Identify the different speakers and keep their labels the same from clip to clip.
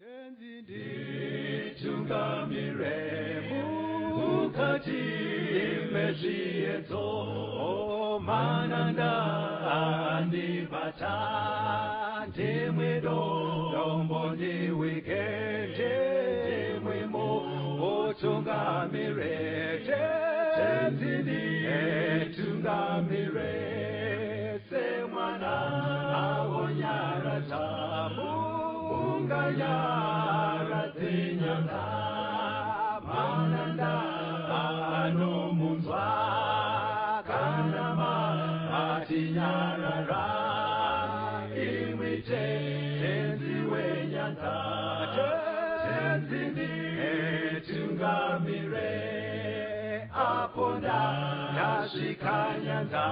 Speaker 1: Tenzi nditungamire mukati mezviedzo, mananda andibata, ndimwe dombo ndiwike, ndimwe mutungamire. Tenzi nditungamire semwana awonyaradza munganyaradze nyanga, mananda anomunzwa kana matinyarara, imwi Tenzi wenyanza. Tenzi nditungamire apo ndasvika nyanza,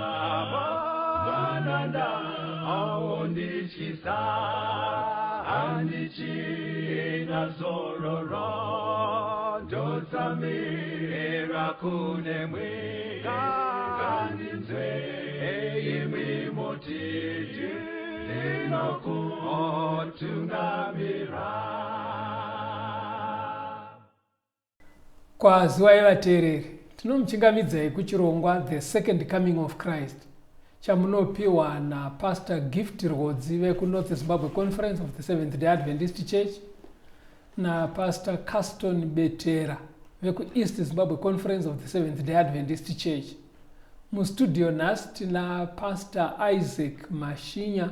Speaker 1: mananda aondityisa, handichina zororo, ndotsamira kunemwi, ngandinzwe imwi muti ndinokutungamira.
Speaker 2: Kwaziwai vateereri, tinomuchingamidzai kuchirongwa The Second Coming of Christ chamunopiwa naPastor Gift Rwodzi vekuNorth Zimbabwe Conference of the Seventh Day Adventist Church naPastor Caston Betera vekuEast Zimbabwe Conference of the Seventh Day Adventist Church. Mustudio nhasi tina Pastor Isaac Mashinya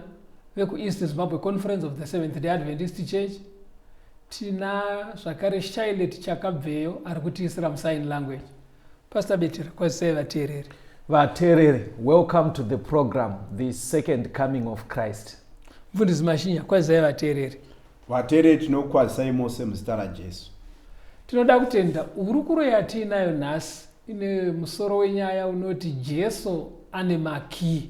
Speaker 2: vekuEast Zimbabwe Conference of the Seventh Day Adventist Church. Tina zvakare Shailet Chakabveyo ari kutiisira musign language. Pastor Betera, kwazisai vateereri.
Speaker 3: Vateereri, welcome to the program, The Second Coming of Christ.
Speaker 2: Mfundisi Mashinya, kwazisai vateereri.
Speaker 4: Vateereri, tinokukwazisai mose muzita raJesu.
Speaker 2: Tinoda kutenda hurukuro yatiinayo nhasi ine musoro wenyaya unoti Jesu ane makii.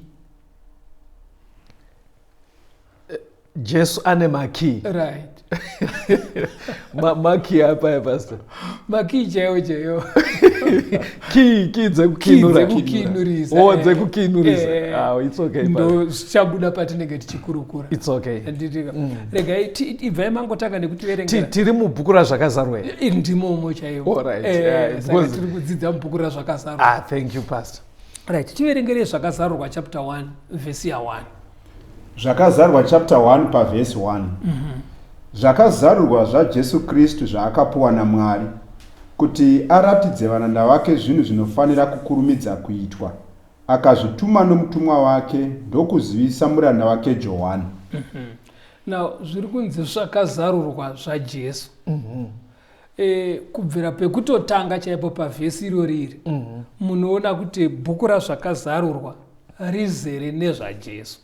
Speaker 3: Jesu ane makii.
Speaker 2: Right.
Speaker 3: Makii apa pastor?
Speaker 2: Makii chaiwo chaiwo.
Speaker 3: Key, key dzekukinura.
Speaker 2: Dzekukinurisa.
Speaker 3: Oh, dzekukinurisa. Ah, it's okay.
Speaker 2: Ndo zvichabuda patinenge tichikurukura.
Speaker 3: It's okay.
Speaker 2: Handitika. Regai ibvai mangotanga nekutiverengera.
Speaker 3: Tiri mubhuku raZvakazarurwa.
Speaker 2: Ndimomo chaiwo.
Speaker 3: All right.
Speaker 2: Saka tiri kudzidza mubhuku raZvakazarurwa.
Speaker 3: Ah, thank you pastor.
Speaker 2: Right, tiverengerei Zvakazarurwa chapter 1 verse ya 1.
Speaker 4: Zvakazarurwa chapter 1 pavhesi 1. Zvakazarurwa zvaJesu Kristu zvaakapuwa naMwari, kuti aratidze varanda vake zvinhu zvinofanira kukurumidza kuitwa, akazvituma nomutumwa wake ndokuzivisa muranda wake Johani.
Speaker 2: Now, zviri kunzi zvakazarurwa zvaJesu. Kubvira pekutotanga chaipo pavhesi irori iri, munoona kuti bhuku raZvakazarurwa rizere nezvaJesu.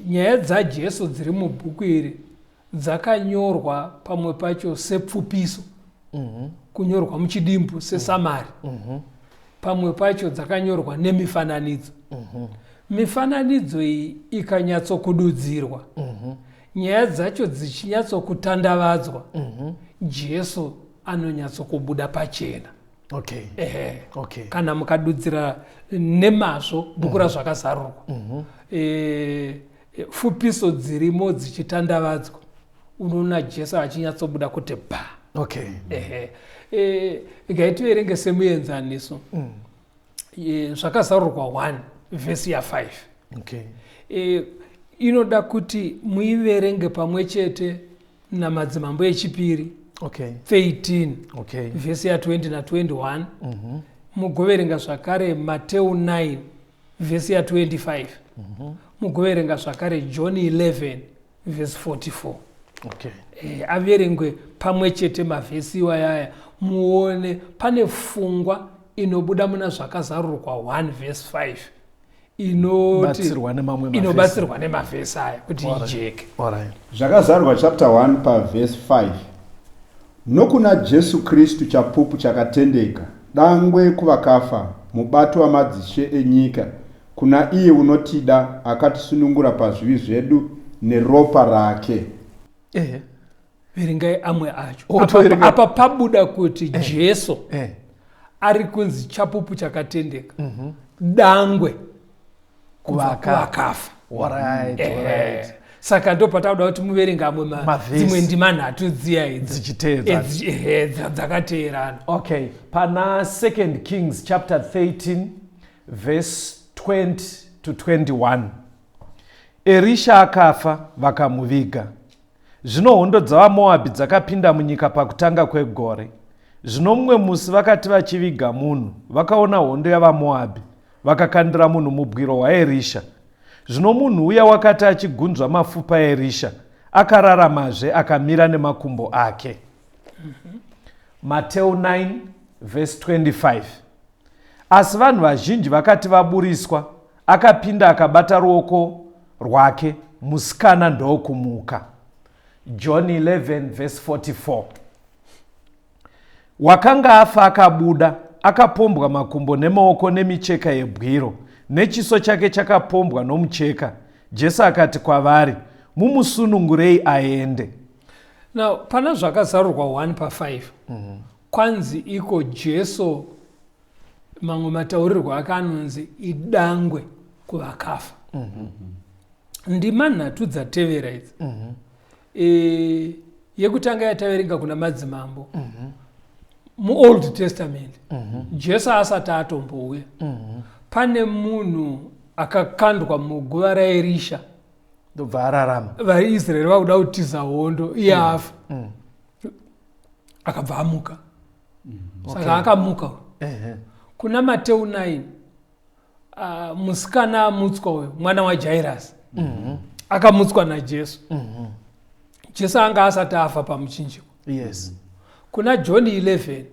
Speaker 2: Nyaya dzaJesu dziri mubhuku iri dzakanyorwa pamwe pacho sepfupiso, kunyorwa muchidimbu sesamari. Pamwe pacho dzakanyorwa nemifananidzo. Mifananidzo iyi ikanyatsokududzirwa, nyaya dzacho dzichinyatsokutandavadzwa, Jesu anonyatsokubuda pachena.
Speaker 3: Okay. Okay.
Speaker 2: Kana mukadudzira nemazvo bhuku raZvakazarurwa, fupiso dzirimo dzichitandavadzwa, unoona Jesu achinyatsobuda kuti ba.
Speaker 3: Okay.
Speaker 2: Ehe. Regai tiverenge semuenzaniso. Zvakazarurwa 1 vhesi ya 5.
Speaker 3: Okay.
Speaker 2: Inoda kuti muiverenge pamwe chete naMadzimambo echipiri 13
Speaker 3: Okay.
Speaker 2: vhesi ya 20 na 21. Mugoverenga zvakare Mateu 9 vhesi ya 25. Mugoverenga zvakare John 11 vhesi 44.
Speaker 3: Okay.
Speaker 2: Averengwe pamwe chete mavhesi iwayaya, muone pane fungwa inobuda muna Zvakazarurwa 1 vhesi 5 inoti
Speaker 3: Batsirwa nemamwe mavhesi.
Speaker 2: Inobatsirwa nemavhesi aya kuti ijeke.
Speaker 3: All right.
Speaker 4: Zvakazarurwa chapter 1 pavhesi 5. Nokuna Jesu Kristu chapupu chakatendeka, dangwe kuvakafa, mubati wamadzishe enyika, kuna iye unotida akatisunungura pazvivi zvedu neropa rake.
Speaker 3: Ehe.
Speaker 2: Verengai amwe acho.
Speaker 3: Oh,
Speaker 2: Apa,
Speaker 3: toverenga.
Speaker 2: apa pabuda kuti Jesu ari kunzi chapupu chakatendeka, dangwe kubva
Speaker 3: Kuvaka.
Speaker 2: kuvakafa.
Speaker 3: All right, all right.
Speaker 2: Saka ndo patakuda kuti muverenge amwe
Speaker 3: Mavhesi.
Speaker 2: dzimwe ndima nhatu dziya idzi
Speaker 3: Dzichiteedza.
Speaker 2: Ehe, dzakateerana.
Speaker 3: Okay, pana 2 Kings chapter 13 verse 20 to 21. Erisha akafa, vakamuviga. Zvino hondo dzavaMoabhi dzakapinda munyika pakutanga kwegore. Zvino mumwe musi vakati vachiviga munhu, vakaona hondo yavaMoabhi, vakakandira munhu mubwiro hwaErisha. Zvino munhu uya wakati achigunzva mafupa aErisha, akararamazve akamira nemakumbo ake. Mateo 9 verse 25. Asi vanhu vazhinji vakati vaburiswa, akapinda akabata ruoko rwake, musikana ndokumuka. John 11 verse 44. Wakanga afa akabuda, akapombwa makumbo nemaoko nemicheka yebwiro, nechiso chake chakapombwa nomucheka. Jesu akati kwavari, mumusunungurei aende.
Speaker 2: Now pana Zvakazarurwa 1 pa5, kwanzi iko Jesu, mamwe mataurirwo ake anonzi idangwe kuvakafa. Ndima nhatu dzatevera idzi, yekutanga yataverenga kuna Madzimambo, muOld Testament, Jesu asati atombouya, pane munhu akakandwa muguva raErisha,
Speaker 3: ndobva ararama.
Speaker 2: VaIsraeri vakuda kutiza hondo, iye afa, akabva amuka. Saka akamuka. Kuna Mateu 9, musikana amutswa uyu, mwana waJairasi, akamutswa naJesu. Jesu anga asati afa pamuchinjikwa. Kuna John 11,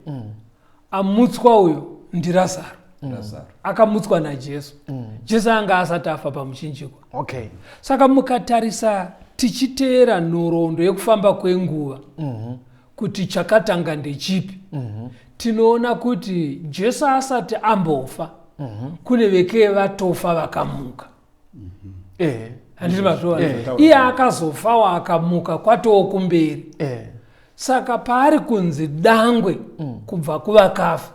Speaker 2: amutswa uyu ndiRazaro.
Speaker 4: Lazaro.
Speaker 2: Akamutswa naJesu. Jesu anga asati afa pamuchinjikwa. Saka mukatarisa, tichiteera nhoroondo yekufamba kwenguva, kuti chakatanga ndechipi, tinoona kuti Jesu asati ambofa, kune veke vatofa vakamuka. Handiti mazviona? Iye akazofawo akamuka kwatoo kumberi. Saka paari kunzi dangwe kubva kuvakafa,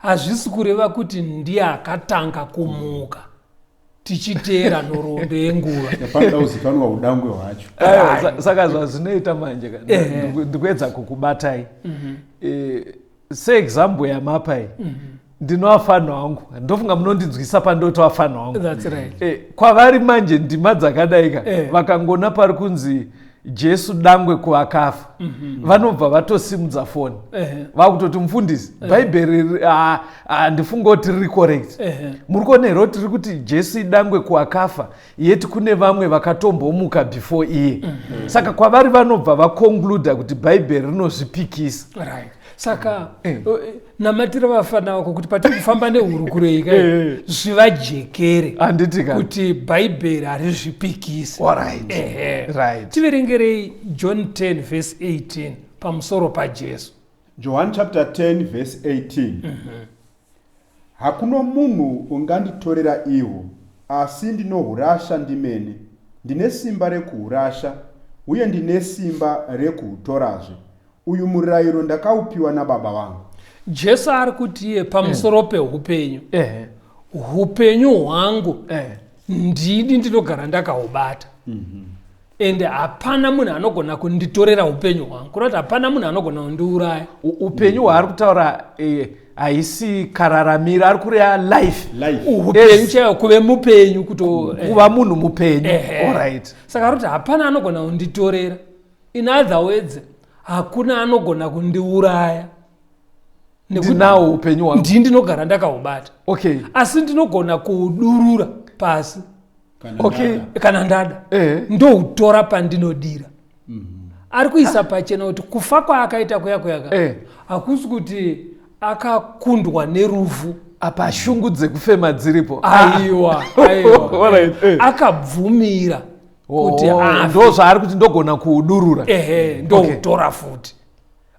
Speaker 2: hazvisi kureva kuti ndiye akatanga kumuka, tichiteera nhoroondo yenguva.
Speaker 4: Panoda kuzikanwa udangwe hwacho.
Speaker 3: Aiwa, saka zvazvinoita manje ka, ndikuedza kukubatai. Seexample yamapa iyi, ndinoafana wangu, ndofunga munondinzwisa pandoti afana wangu.
Speaker 2: That's right.
Speaker 3: Kwavari manje ndima dzakadai ka, vakangona pari kunzi Jesu dangwe kuvakafa, vanobva vatosimudza foni, vakutoti, "Mufundisi, Bhaibheri handifunga kuti riri correct. Muri kuona here kuti riri kuti Jesu idangwe kuvakafa, yeti kune vamwe vakatombomuka before iye?" Saka kwavari vanobva vaconcluda kuti Bhaibheri rinozvipikisa.
Speaker 2: Right, saka namatira vafana vako kuti patiri kufamba nehurukuro iyi kai, zvivajekere
Speaker 3: Handiti ka?
Speaker 2: kuti Bhaibheri harizvipikisi. Ehe. Tiverengerei John 10 verse 18 pamusoro paJesu.
Speaker 4: John chapter 10 verse 18. Hakuno munhu unganditorera ihwo, asi ndinohurasha ndimene. Ndine simba rekuhurasha, uye ndine simba rekuhutorazve. Uyu murayiro ndakaupiwa nababa vangu.
Speaker 2: Jesu ari kuti iye pamusoro peupenyu, "Upenyu hwangu ndini ndinogara ndakahubata, ende hapana munhu anogona kunditorera upenyu hwangu," kureva kuti hapana munhu anogona kundiuraya.
Speaker 3: Upenyu hwaari kutaura haisi kararamiro, ari kureva life.
Speaker 4: Life.
Speaker 2: Upenyu chaiwo, kuve mupenyu kuto
Speaker 3: Kuva munhu mupenyu.
Speaker 2: Saka ari kuti hapana anogona kunditorera. In other words, hakuna anogona kundiuraya.
Speaker 3: Ndinawo upenyu hwangu.
Speaker 2: Ndini ndinogara ndakahubata, asi ndinogona kuudurura pasi
Speaker 4: Kana ndada.
Speaker 2: Kana ndada, ndoutora pandinodira. Ari kuisa pachena kuti kufa kwaakaita kuya kuyaka, hakusi kuti akakundwa nerufu.
Speaker 3: Apa shungu dzekufema dziripo.
Speaker 2: Aiwa, aiwa.
Speaker 3: Alright.
Speaker 2: Akabvumira kuti afe.
Speaker 3: Ndo zvaari kuti ndogona kuudurura.
Speaker 2: Ehe, ndoutora futi,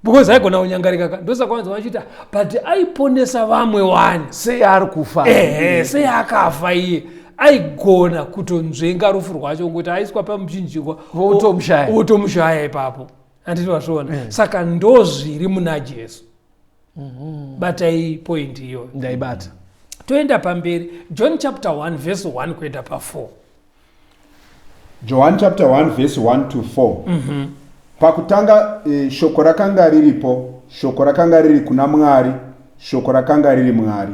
Speaker 2: because aigona kunyangarika ka. Ndosaka vanzi vachiti, "But aiponesa vamwe wani."
Speaker 3: Sei ari kufa?
Speaker 2: Ehe, sei akafa iye? Aigona kutonzvenga rufu rwacho, ngokuti aiswa pamuchinjikwa,
Speaker 3: Votomushaya.
Speaker 2: Votomushaya ipapo. Handiti vazviona? Saka ndo zviri muna Jesu. Batai point iyoyo.
Speaker 3: Ndaibata.
Speaker 2: Toenda pamberi, John chapter 1 verse 1 kuenda pa4.
Speaker 4: Johani chapter 1 verse 1 to 4. Pakutanga shoko rakanga riripo, shoko rakanga riri kuna Mwari, shoko rakanga riri Mwari.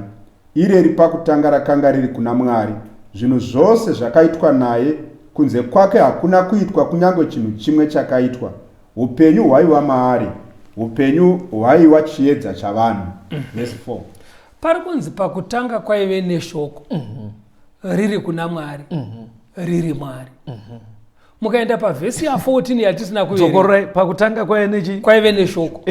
Speaker 4: Ireri pakutanga rakanga riri kuna Mwari. Zvinhu zvose zvakaitwa naye, kunze kwake hakuna kuitwa kunyange chinhu chimwe chakaitwa. Upenyu hwaiva maari, upenyu hwaiva chiedza chavanhu. Verse 4.
Speaker 2: Pari kunzi pakutanga kwaive neshoko riri kuna Mwari, riri Mwari. Mukaenda pavhesi ya14 yatisina kuverenga,
Speaker 3: Dzokorora, pakutanga kwaive nechi?
Speaker 2: Kwaive neshoko.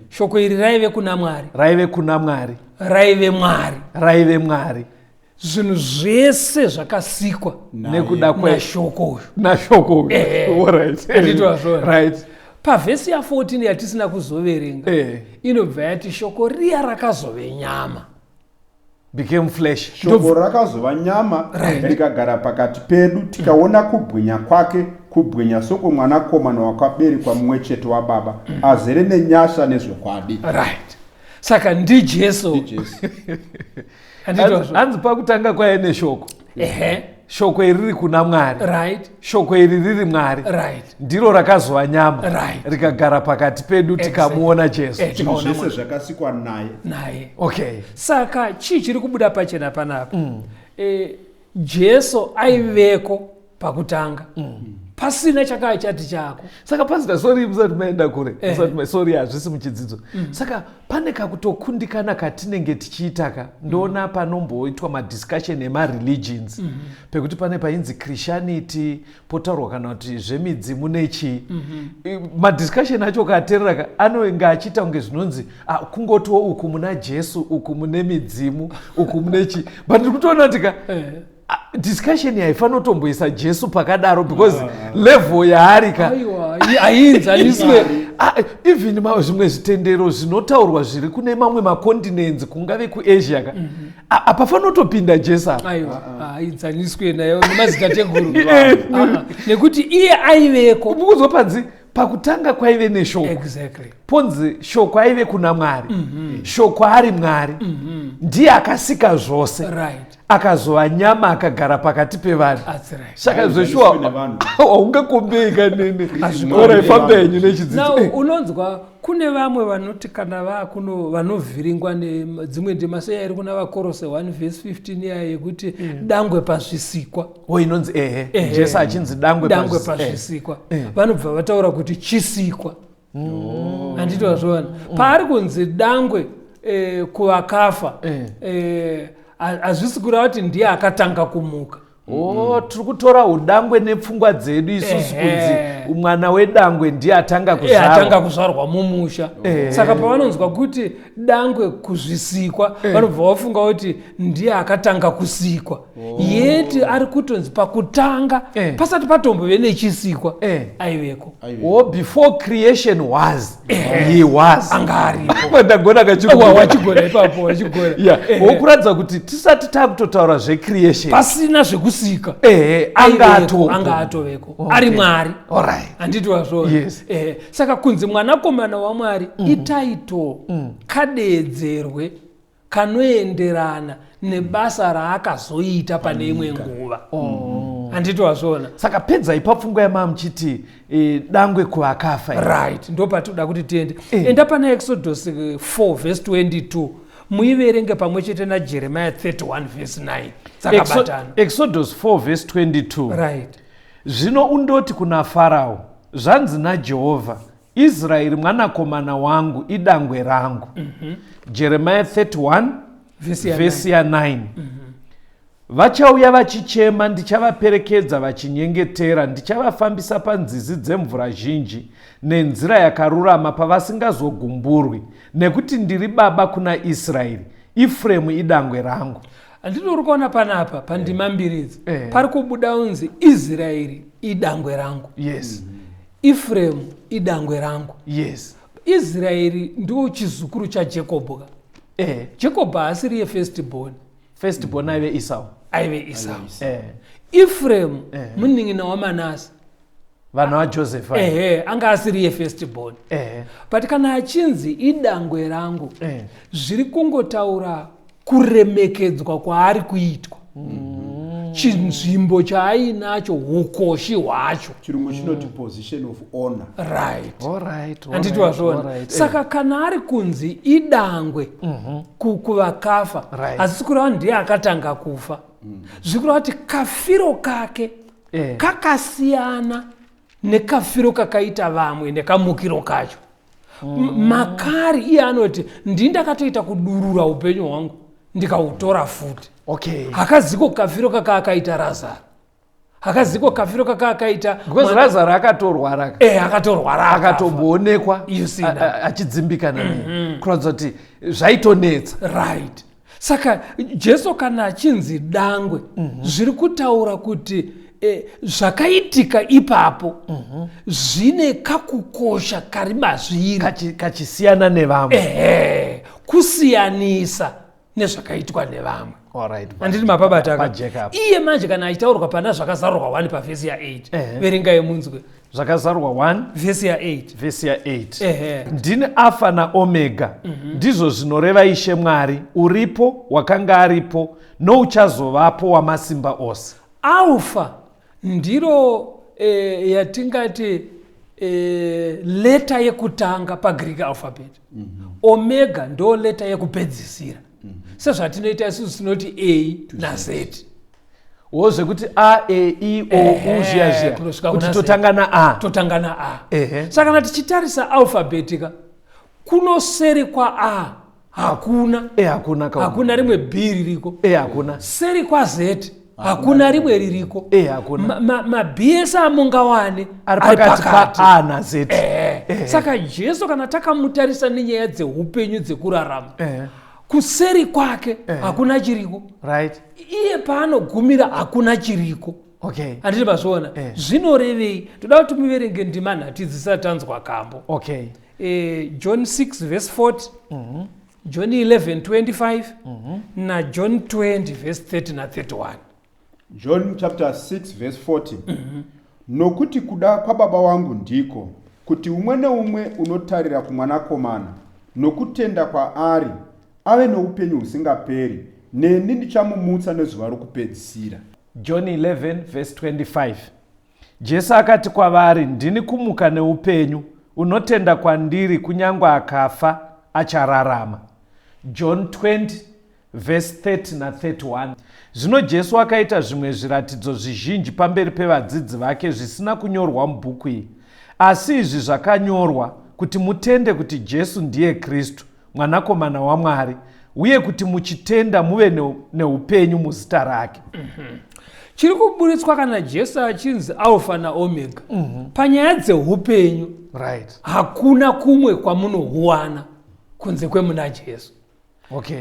Speaker 2: Shoko iri raive kuna Mwari.
Speaker 3: Raive kuna Mwari.
Speaker 2: Raive Mwari.
Speaker 3: Raive Mwari.
Speaker 2: Zvinhu zvese zvakasikwa
Speaker 3: nekuda kwe
Speaker 2: nashoko uyu.
Speaker 3: Nashoko uyu. Alright.
Speaker 2: Handiti zvona?
Speaker 3: Right.
Speaker 2: Pavhesi ya14 yatisina kuzoverenga, inobva yati shoko riya rakazove nyama.
Speaker 3: Became flesh.
Speaker 4: Shoko rakazova nyama, rikagara pakati pedu, tikaona kubwinya kwake, kubwinya sokwomwanakomana wakaberekwa mumwe chete wababa, azere nenyasha nezvokwadi.
Speaker 2: Right, saka ndiJesu.
Speaker 4: NdiJesu.
Speaker 2: Handiti?
Speaker 3: Hanzi pakutanga kwaive neshoko. Shoko iri riri kuna Mwari. Shoko iri riri Mwari. Ndiro rakazova nyama, rikagara pakati pedu, tikamuona Jesu.
Speaker 4: Zvinhu
Speaker 2: Tikaona
Speaker 4: zvese
Speaker 2: Mwari.
Speaker 4: zvakasikwa naye.
Speaker 2: Naye. Saka chii chiri kubuda pachena panapa? Jesu aiveko pakutanga, pasina chakaa chati chako.
Speaker 3: Saka pastor, sorry, musati maenda kure, musati sorry, hazvisi muchidzidzo. Saka pane kakutokundikana katinenge tichiita ka. Ndoona panomboitwa madiscussion emareligions, pekuti pane painzi Christianity, potaurwa kana kuti zvemidzimu nechii. Madiscussion acho ukateerera ka, anenge achiita kunge zvinonzi kungotiwo uku muna Jesu, uku mune midzimu, uku mune chii, but ndiri kutoona kuti ka discussion haifanira kutomboisa Jesu pakadaro, because level yaari ka
Speaker 2: Aiwa, hainzaniswe.
Speaker 3: Even zvimwe zvitendero zvinotaurwa zviri kune mamwe macontinents, kungave kuAsia ka, hapafanira kutopinda Jesu apa.
Speaker 2: Aiwa, hainzaniswe nayo nemazitateguru. Nekuti iye aiveko.
Speaker 3: Mukuzopanzi pakutanga kwaive neshoko. Ponzi shoko aive kuna Mwari, shoko ari Mwari, ndiye akasika zvose, akazova nyama, akagara pakati pevanhu.
Speaker 2: That's right.
Speaker 3: Saka
Speaker 4: Hainzaniswi
Speaker 3: zveshuwa
Speaker 4: nevanhu.
Speaker 3: haungakombei nene.
Speaker 4: Mwari
Speaker 3: Ora, ifambe
Speaker 4: nevanhu.
Speaker 3: henyu nechidzidzo.
Speaker 2: Now unonzwa kune vamwe vanoti kana vakuno vanovhiringwa nedzimwe ndima, seya iri kuna vaKorose 1 vhesi 15, iya yekuti dangwe pazvisikwa.
Speaker 3: O, inonzi ehe. Jesu achinzi dangwe.
Speaker 2: Dangwe pazvisikwa, vanobva vataura kuti chisikwa. Handiti wazviona? Paari kunzi dangwe kuvakafa, hazvisi kureva kuti ndiye akatanga kumuka.
Speaker 3: O, tiri kutora udangwe nepfungwa dzedu isusu, kunzi mwana wedangwe ndiye atanga
Speaker 2: Atanga
Speaker 3: kuzvarwa.
Speaker 2: Kuzvarwa mumusha. Saka pavanonzwa kuti dangwe kuzvisikwa, vanobva vafunga kuti ndiye akatanga kusikwa, yeti ari kutonzi pakutanga, pasati patombove nechisikwa, aiveko.
Speaker 3: O, before creation was, he was.
Speaker 2: Anga aripo.
Speaker 3: Ndagona kachirungu.
Speaker 2: Wachigona ipapo, wachigona.
Speaker 3: Wokuratidza kuti tisati takutotaura zvecreation,
Speaker 2: pasina zvekusika,
Speaker 3: anga
Speaker 2: aiveko,
Speaker 3: atopo.
Speaker 2: Anga atoveko, ari Mwari. Handiti wazvona?
Speaker 3: Yes.
Speaker 2: Saka kunzi mwanakomana waMwari ititle kadeedzerwe kanoenderana nebasa raakazoita pane imwe nguva. Handiti wazviona?
Speaker 3: Saka pedzai papfungwa yamaa muchiti dangwe kuvakafa.
Speaker 2: Right, ndo patinoda kuti tiende. Enda pana Exodus 4 vhesi 22, muiverenge pamwe chete naJeremiah 31 vhesi 9, dzakabatana.
Speaker 3: Exodus 4 verse 22. Zvino undoti kuna Farao, zvanzi naJehovha, Israeri mwanakomana wangu, idangwe rangu. Jeremiah 31
Speaker 2: vhesi ya
Speaker 3: vhesi ya9. Vachauya vachichema, ndichavaperekedza vachinyengetera, ndichavafambisa panzizi dzemvura zhinji nenzira yakarurama pavasingazogumburwi, nekuti ndiri baba kuna Israeri, Efuremu idangwe rangu.
Speaker 2: Handiti uri kuona panapa pandima mbiri idzi, pari kubuda unzi Israeri idangwe rangu, Efuremu idangwe rangu. Israeri ndiwo chizukuru chaJakobho ka. Jakobho haasiriye first born.
Speaker 3: First born aive Esau.
Speaker 2: Aive Esau. Efuremu munin'ina waManase.
Speaker 3: Vana vaJosefa.
Speaker 2: Ehe, anga asiriye first born. But kana achinzi idangwe rangu, zviri kungotaura kuremekedzwa kwaari kuitwa. Chinzvimbo chaainacho, ukoshi hwacho.
Speaker 4: Chirungu chinoti position of honor.
Speaker 2: Right.
Speaker 3: Alright,
Speaker 2: Handiti
Speaker 3: alright,
Speaker 2: wazviona?
Speaker 3: alright.
Speaker 2: Saka kana ari kunzi idangwe kuvakafa,
Speaker 3: Right.
Speaker 2: hazisi kureva ndiye akatanga kufa. Zviri kureva kuti kafiro kake kakasiyana nekafiro kakaita vamwe nekamukiro kacho. Makari iye anoti ndini ndakatoita kudurura upenyu hwangu ndikautora futi. Hakaziko kafiro kaka akaita Razaro, hakaziko kafiro kaka akaita
Speaker 3: Because Razaro akatorwara ka.
Speaker 2: Akatorwara, akafa.
Speaker 3: Akatomboonekwa
Speaker 2: You see now.
Speaker 3: achidzimbikana nei, kuratidza kuti zvaitonetsa.
Speaker 2: Right. Saka Jesu kana achinzi dangwe, zviri kutaura kuti zvakaitika ipapo zvine kakukosha kari mazviri.
Speaker 3: Kachisiyana nevamwe.
Speaker 2: Ehe, kusiyanisa nezvakaitwa nevamwe. Handiti mapabata aka?
Speaker 3: Pajeka apa.
Speaker 2: Iye manje kana achitaurwa pana Zvakazarurwa 1 pavhesi ya8, verengai munzwe.
Speaker 3: Zvakazarurwa 1
Speaker 2: vhesi ya8.
Speaker 3: Vhesi ya8.
Speaker 2: Ehe.
Speaker 3: Ndini Alfa naOmega, ndizvo zvinoreva Ishe Mwari, uripo, wakanga aripo, nouchazovapo, wamasimba ose.
Speaker 2: Alpha ndiro yatingati leta yekutanga paGreek alphabet. Omega ndo leta yekupedzisira, sezvatinoita isusu tinoti A naZ.
Speaker 3: Wo zvekuti A, E, I, O, U zviya zviya,
Speaker 2: Kunosvika
Speaker 3: kuti
Speaker 2: kuna Z.
Speaker 3: totanga na A.
Speaker 2: Totanga na A. Saka kana tichitarisa alphabet ka, kunoseri kwa A hakuna.
Speaker 3: E, hakuna ka.
Speaker 2: Hakuna rimwe B ririko.
Speaker 3: E, hakuna.
Speaker 2: Seri kwa Z hakuna rimwe ririko.
Speaker 3: E, hakuna.
Speaker 2: MaB ese amungawane
Speaker 3: ari pakati pa A na Z.
Speaker 2: Saka Jesu kana takamutarisa nenyaya dzeupenyu, dzekurarama, kuseri kwake hakuna chiriko. Iye paanogumira hakuna chiriko. Handiti mazviona? Zvinorevei? Toda kuti muverenge ndima nhati dzisati tanzwa kambo. John 6 verse 40, John 11 25, naJohn 20 verse 30 na31.
Speaker 4: John chapter 6 verse 40: Nokuti kuda kwababa wangu ndiko kuti umwe neumwe unotarira kumwanakomana nokutenda kwaari ave noupenyu husingaperi, neni ndichamumutsa nezuva rokupedzisira.
Speaker 3: John 11 verse 25: Jesu akati kwavari, "Ndini kumuka neupenyu. Unotenda kwandiri, kunyange akafa, achararama." John 20 verse 30 na31: Zvino Jesu akaita zvimwe zviratidzo zvizhinji pamberi pevadzidzi vake zvisina kunyorwa mubhuku iyi. Asi izvi zvakanyorwa kuti mutende kuti Jesu ndiye Kristu, mwanakomana waMwari, uye kuti muchitenda muve neupenyu muzita rake.
Speaker 2: Chiri kuburitswa kana Jesu achinzi Alpha naOmega panyaya dzeupenyu, hakuna kumwe kwamunohuwana kunze kwemuna Jesu.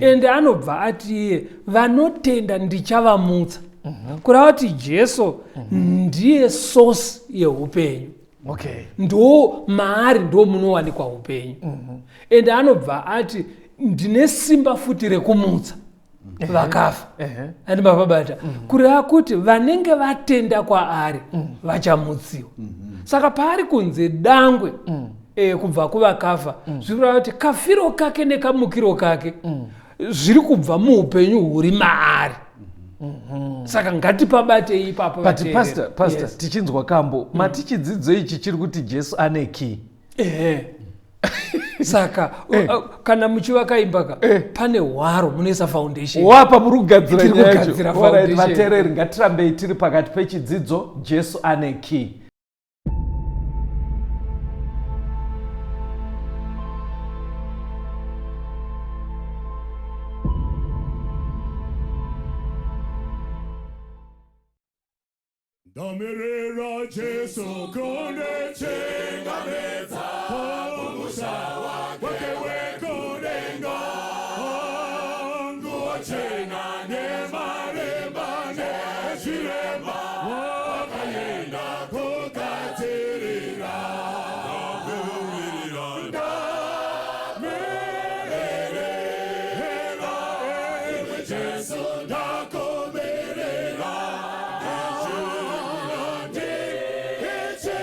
Speaker 2: Ende anobva ati iye vanotenda ndichavamutsa, kureva kuti Jesu ndiye source yeupenyu. Ndo maari ndo munowanikwa upenyu. Ende anobva ati ndine simba futi rekumutsa vakafa. Andi mapabata? Kureva kuti vanenge vatenda kwaari vachamutsiwa. Saka paari kunzi dangwe kubva kuvakafa, zviri kureva kuti kafiro kake nekamukiro kake zviri kubva muupenyu huri maari. Saka ngatipabatei ipapo,
Speaker 3: But
Speaker 2: vateereri.
Speaker 3: pastor,
Speaker 2: Yes.
Speaker 3: tichinzwa kambo, mati chidzidzo ichi chiri kuti Jesu ane key.
Speaker 2: Ehe. Saka kana muchivaka imba ka, pane hwaro, munoisa foundation.
Speaker 3: Wapa muri kugadzira
Speaker 2: Tiri
Speaker 3: nyaya yacho.
Speaker 2: kugadzira
Speaker 3: Alright,
Speaker 2: foundation.
Speaker 3: Vateereri, ngatirambei tiri pakati pechidzidzo Jesu ane key.
Speaker 1: Ndamirira Jesu kundichingamidza kumusha wake wekudenga, nguo chena nemarimba nezviremba, wakaenda kugadzirira. Ndamirira, ndamirira iwe Jesu, ndakumirira. Ndichiri.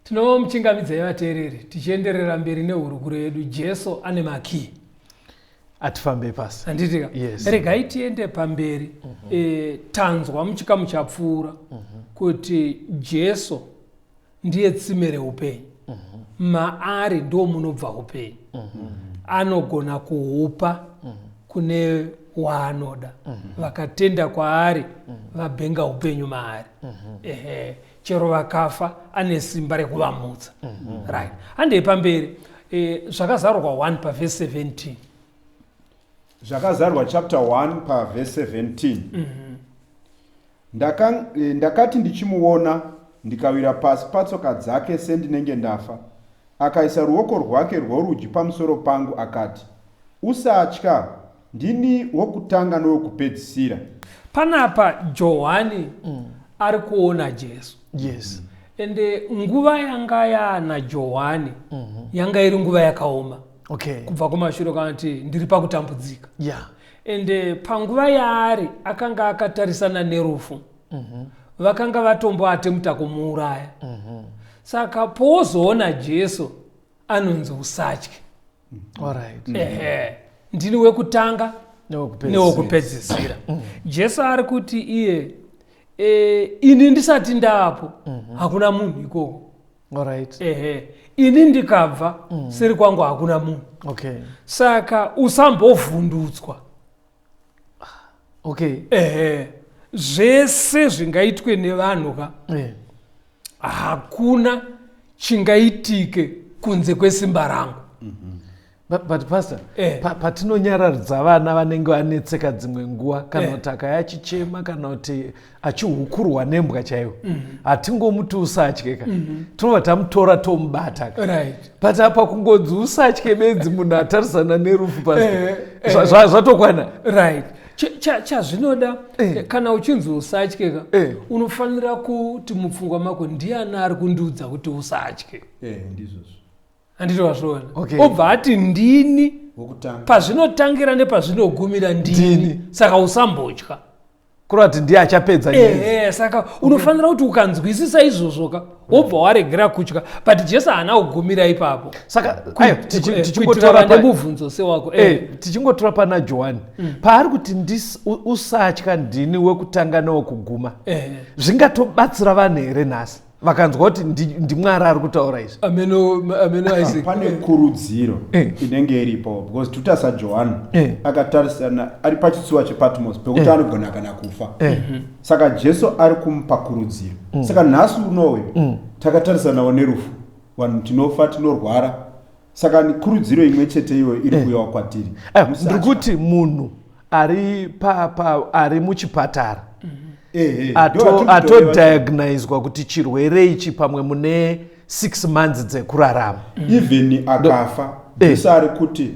Speaker 2: Tinomuchingamidzai vateereri tichienderera mberi nehurukuro yedu. Jesu ane makii.
Speaker 3: Atifambei pasi.
Speaker 2: Handitika?
Speaker 3: Yes.
Speaker 2: Regai tiende pamberi. Tanzwa muchikamu chapfuura kuti Jesu ndiye tsime reupenyu. Maari ndo munobva upenyu. Anogona kuhupa kune waanoda. Vakatenda kwaari vabhenga upenyu maari. Ehe, chero vakafa ane simba rekuvamutsa. Right. Handei pamberi. Zvakazarurwa 1 pavhesi 17.
Speaker 4: Zvakazarurwa chapter 1 pavhesi 17. Ndakati ndichimuona ndikawira pasi patsoka dzake sendinenge ndafa. Akaisa ruoko rwake rworudyi pamusoro pangu akati, usatya, ndini wokutanga nowokupedzisira.
Speaker 2: Panapa Johani ari kuona Jesu.
Speaker 3: Yes.
Speaker 2: Ende nguva yanga yaana Johani yanga iri nguva yakaoma.
Speaker 3: Okay.
Speaker 2: Kubva kumashure kana kuti ndiri pakutambudzika.
Speaker 3: Yeah.
Speaker 2: Ende panguva yaari akanga akatarisana nerufu. Vakanga vatomboatemuta kumuuraya. Saka pozoona Jesu anonzi usatye.
Speaker 3: All right.
Speaker 2: Ehe. Ndini wekutanga newokupedzisira. Jesu ari kuti iye ini ndisati ndaapo hakuna munhu ikoko.
Speaker 3: All right.
Speaker 2: Ehe. Ini ndikabva seri kwangu hakuna munhu.
Speaker 3: Okay.
Speaker 2: Saka usambovhundutswa.
Speaker 3: Okay.
Speaker 2: Ehe. Zvese zvingaitwe nevanhu ka. Hakuna chingaitike kunze kwesimba rangu.
Speaker 3: But pastor, patinonyararidza vana vanenge vanetseka dzimwe nguva kana kuti akaya achichema kana kuti achihukurwa nembwa chaiwo, hatingomuti usatye ka. Tinobva tamutora tomubata ka.
Speaker 2: Right.
Speaker 3: But apa kungonzi usatye bedzi munhu atarisana nerufu pastor. Zvatokwana.
Speaker 2: Right. Chazvinoda kana uchinzi usatye ka, unofanira kuti mupfungwa mako ndiani ari kundiudza kuti usatye.
Speaker 4: Ndizvozvo.
Speaker 2: Handiti wazviona?
Speaker 3: Okay.
Speaker 2: Obva ati ndini
Speaker 4: wokutanga.
Speaker 2: Pazvinotangira nepazvinogumira ndini.
Speaker 3: Ndini.
Speaker 2: Saka usambotya.
Speaker 3: Kureva kuti ndiye achapedza
Speaker 2: nyaya. Saka unofanira kuti ukanzwisisa izvozvoka wobva waregera kutya, but Jesu haana kugumira ipapo.
Speaker 3: Saka
Speaker 2: tichingotora nemubvunzo sewako,
Speaker 3: tichingotora pana Johani paari kuti usatya, ndini wekutanga newekuguma, zvingatobatsira vanhu here nhasi vakanzwa kuti ndiMwari ari kutaura izvi?
Speaker 2: Ameno, ameno, Isaac.
Speaker 4: Pane kurudziro inenge iripo, because tuta saJohani akatarisana ari pachitsuwa chePatmos pekuti anogona kana kufa. Saka Jesu ari kumupa kurudziro. Saka nhasi unoyu takatarisanawo nerufu, vanhu tinofa, tinorwara. Saka ni kurudziro imwe chete iyoyo iri kuuyawo kwatiri.
Speaker 3: Ndiri kuti munhu ari ari muchipatara, atodiagnoswa kuti chirwere ichi pamwe mune 6 months dzekurarama.
Speaker 4: Even akafa, Jesu ari kuti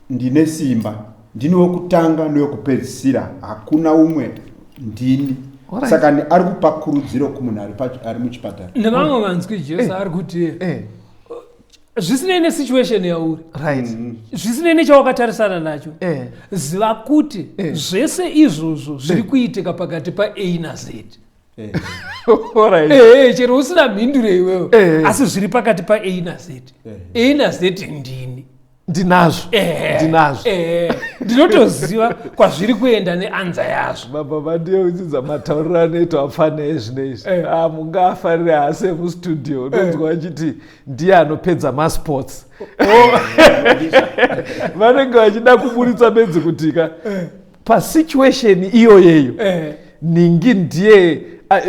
Speaker 4: ndine simba, ndini wekutanga newekupedzisira, hakuna umwe, ndini. Saka ari kupa kurudziro kumunhu ari muchipatara.
Speaker 2: Nevamwe vanzwi, Jesu ari kuti zvisinei nesituation yauri, zvisinei nechawakatarisana nacho, ziva kuti zvese izvozvo zviri kuitika pakati pa A naZ. Ehe, chero usina mhinduro iwewe, asi zviri pakati pa A naZ. A naZ ndini.
Speaker 3: Ndinazvo, ndinazvo.
Speaker 2: Ndinotoziva kwazviri kuenda neanza yazvo.
Speaker 3: Baba vandiyeudzidza matauriro anoitwa apfana ezvino izvi. Ah, mungafarire hasi emustudio, unonzwa vachiti ndiye anopedza masports. Vanenge vachida kuburitsa bedzi kutika pasituation iyoyeyo ningi ndiye,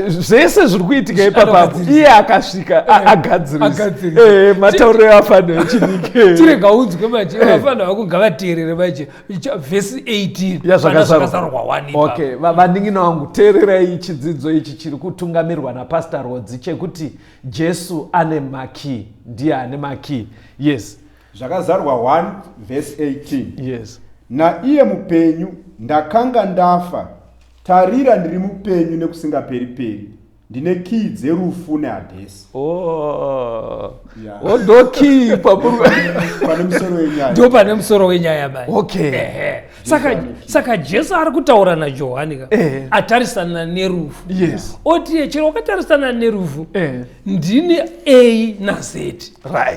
Speaker 3: zvese zviri kuitika ipapapo iye akasvika agadzirisa.
Speaker 2: Agadzirisa.
Speaker 3: Matauriro afana echidiki.
Speaker 2: Tirega unzwe manje, vafana vako ngavateerere manje vhesi 18
Speaker 3: Yazvakazarurwa.
Speaker 2: 1 ipapo.
Speaker 3: Okay, vanin'ina vangu, teererai chidzidzo ichi chiri kutungamirwa napastor Rodzi chekuti Jesu ane makey, ndiye ane makey. Yes.
Speaker 4: Zvakazarurwa 1 vhesi 18.
Speaker 3: Yes.
Speaker 4: Naiye mupenyu, ndakanga ndafa, tarira ndiri mupenyu nekusingaperi-peri, ndine kii dzerufu nehadhesi.
Speaker 3: Oh. Oh, ndo key pamuri.
Speaker 4: Pane musoro wenyaya.
Speaker 2: Ndo pane musoro wenyaya bai.
Speaker 3: Okay.
Speaker 2: Ehe. Saka Jesu ari kutaura naJohani ka, atarisana nerufu, oti chero wakatarisana nerufu, ndini A naZ.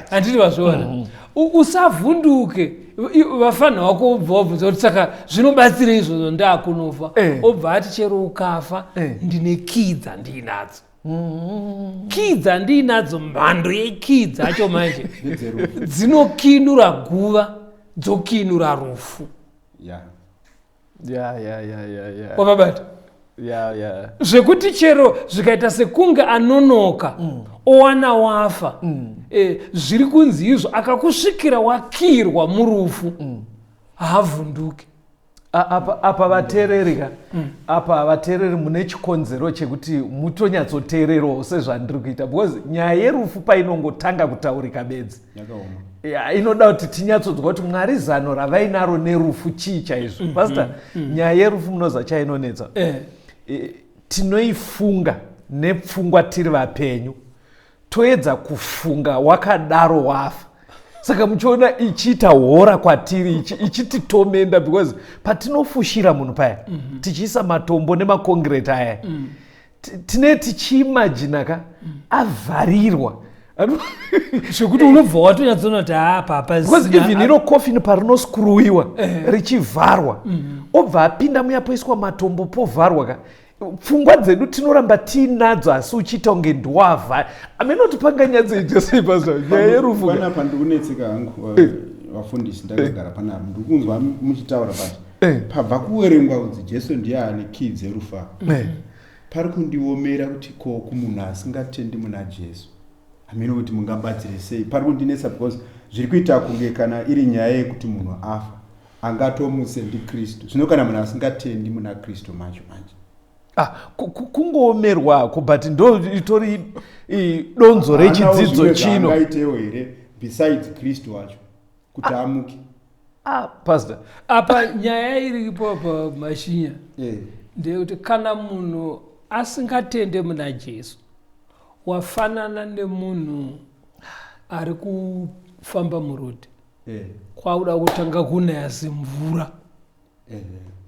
Speaker 2: Handiti vazviona? Usavhunduke. Vafana vako obva wabvunza kuti saka zvinobatsira izvozvo ndaakunofa? Obva ati chero ukafa, ndine kii dzandiinadzo, kii dzandiinadzo, mhando yekii dzacho manje
Speaker 4: Ndedzerufu.
Speaker 2: Dzinokinura guva, dzokinura rufu. Wavabata?
Speaker 3: Yeah.
Speaker 2: Zvekuti chero zvikaita sekunge anonoka owana wafa, zviri kunzi izvo akakusvikira wakirwa murufu, haavhunduki.
Speaker 3: Apa vateereri ka, apa vateereri mune chikonzero chekuti mutonyatsoteererawo sezvandiri kuita, because nyaya yerufu painongotanga kutaurika bedzi,
Speaker 4: Yakaoma.
Speaker 3: Ya, inoda kuti tinyatsonzwa kuti Mwari zano ravainaro nerufu chii chaizvo. Pastor, nyaya yerufu munoziva chainonetsa? Tinoifunga nepfungwa tiri vapenyu, toedza kufunga wakadaro wafa. Saka muchiona ichiita hora kwatiri, ichititomenda, because patinofushira munhu paya, tichiisa matombo nemakongireti aya, tine tichiimajina ka avharirwa.
Speaker 2: Zvekuti unobva watonyatsoona kuti apa
Speaker 3: Because even iro coffin parinoscrewiwa richivharwa, obva apinda muya, poiswa matombo, povharwa ka, pfungwa dzedu tinoramba tiinadzo, asi uchiita kunge ndiwavha amenoti panganyatsoita sei pasa nyaya yerufu ka.
Speaker 4: Panapa ndiri kunetseka hangu, vafundisi, ndakagara panapa ndiri kunzwa muchitaura, but pabva kuverengwa kunzi Jesu ndiye ane kii dzerufu apa, pari kundiomera kuti ko kumunhu asingatendi muna Jesu, hameno kuti mungabatsire sei. Pari kundinetsa because zviri kuita kunge kana iri nyaya yekuti munhu afa angatomutse ndiKristu. Zvino kana munhu asingatendi muna Kristu macho manje?
Speaker 3: Ah, kungoomerwako, but ndo itori donzo
Speaker 4: Haanawo
Speaker 3: rechidzidzo
Speaker 4: zvimwe
Speaker 3: chino.
Speaker 4: zvaangaitewo here besides Kristu wacho kuti amuke?
Speaker 3: Ah, pastor.
Speaker 2: Apa nyaya iripo apa, Mashinya, ndeyekuti kana munhu asingatende muna Jesu, wafanana nemunhu ari kufamba murodhi, kwakuda kutanga kunaya zimvura.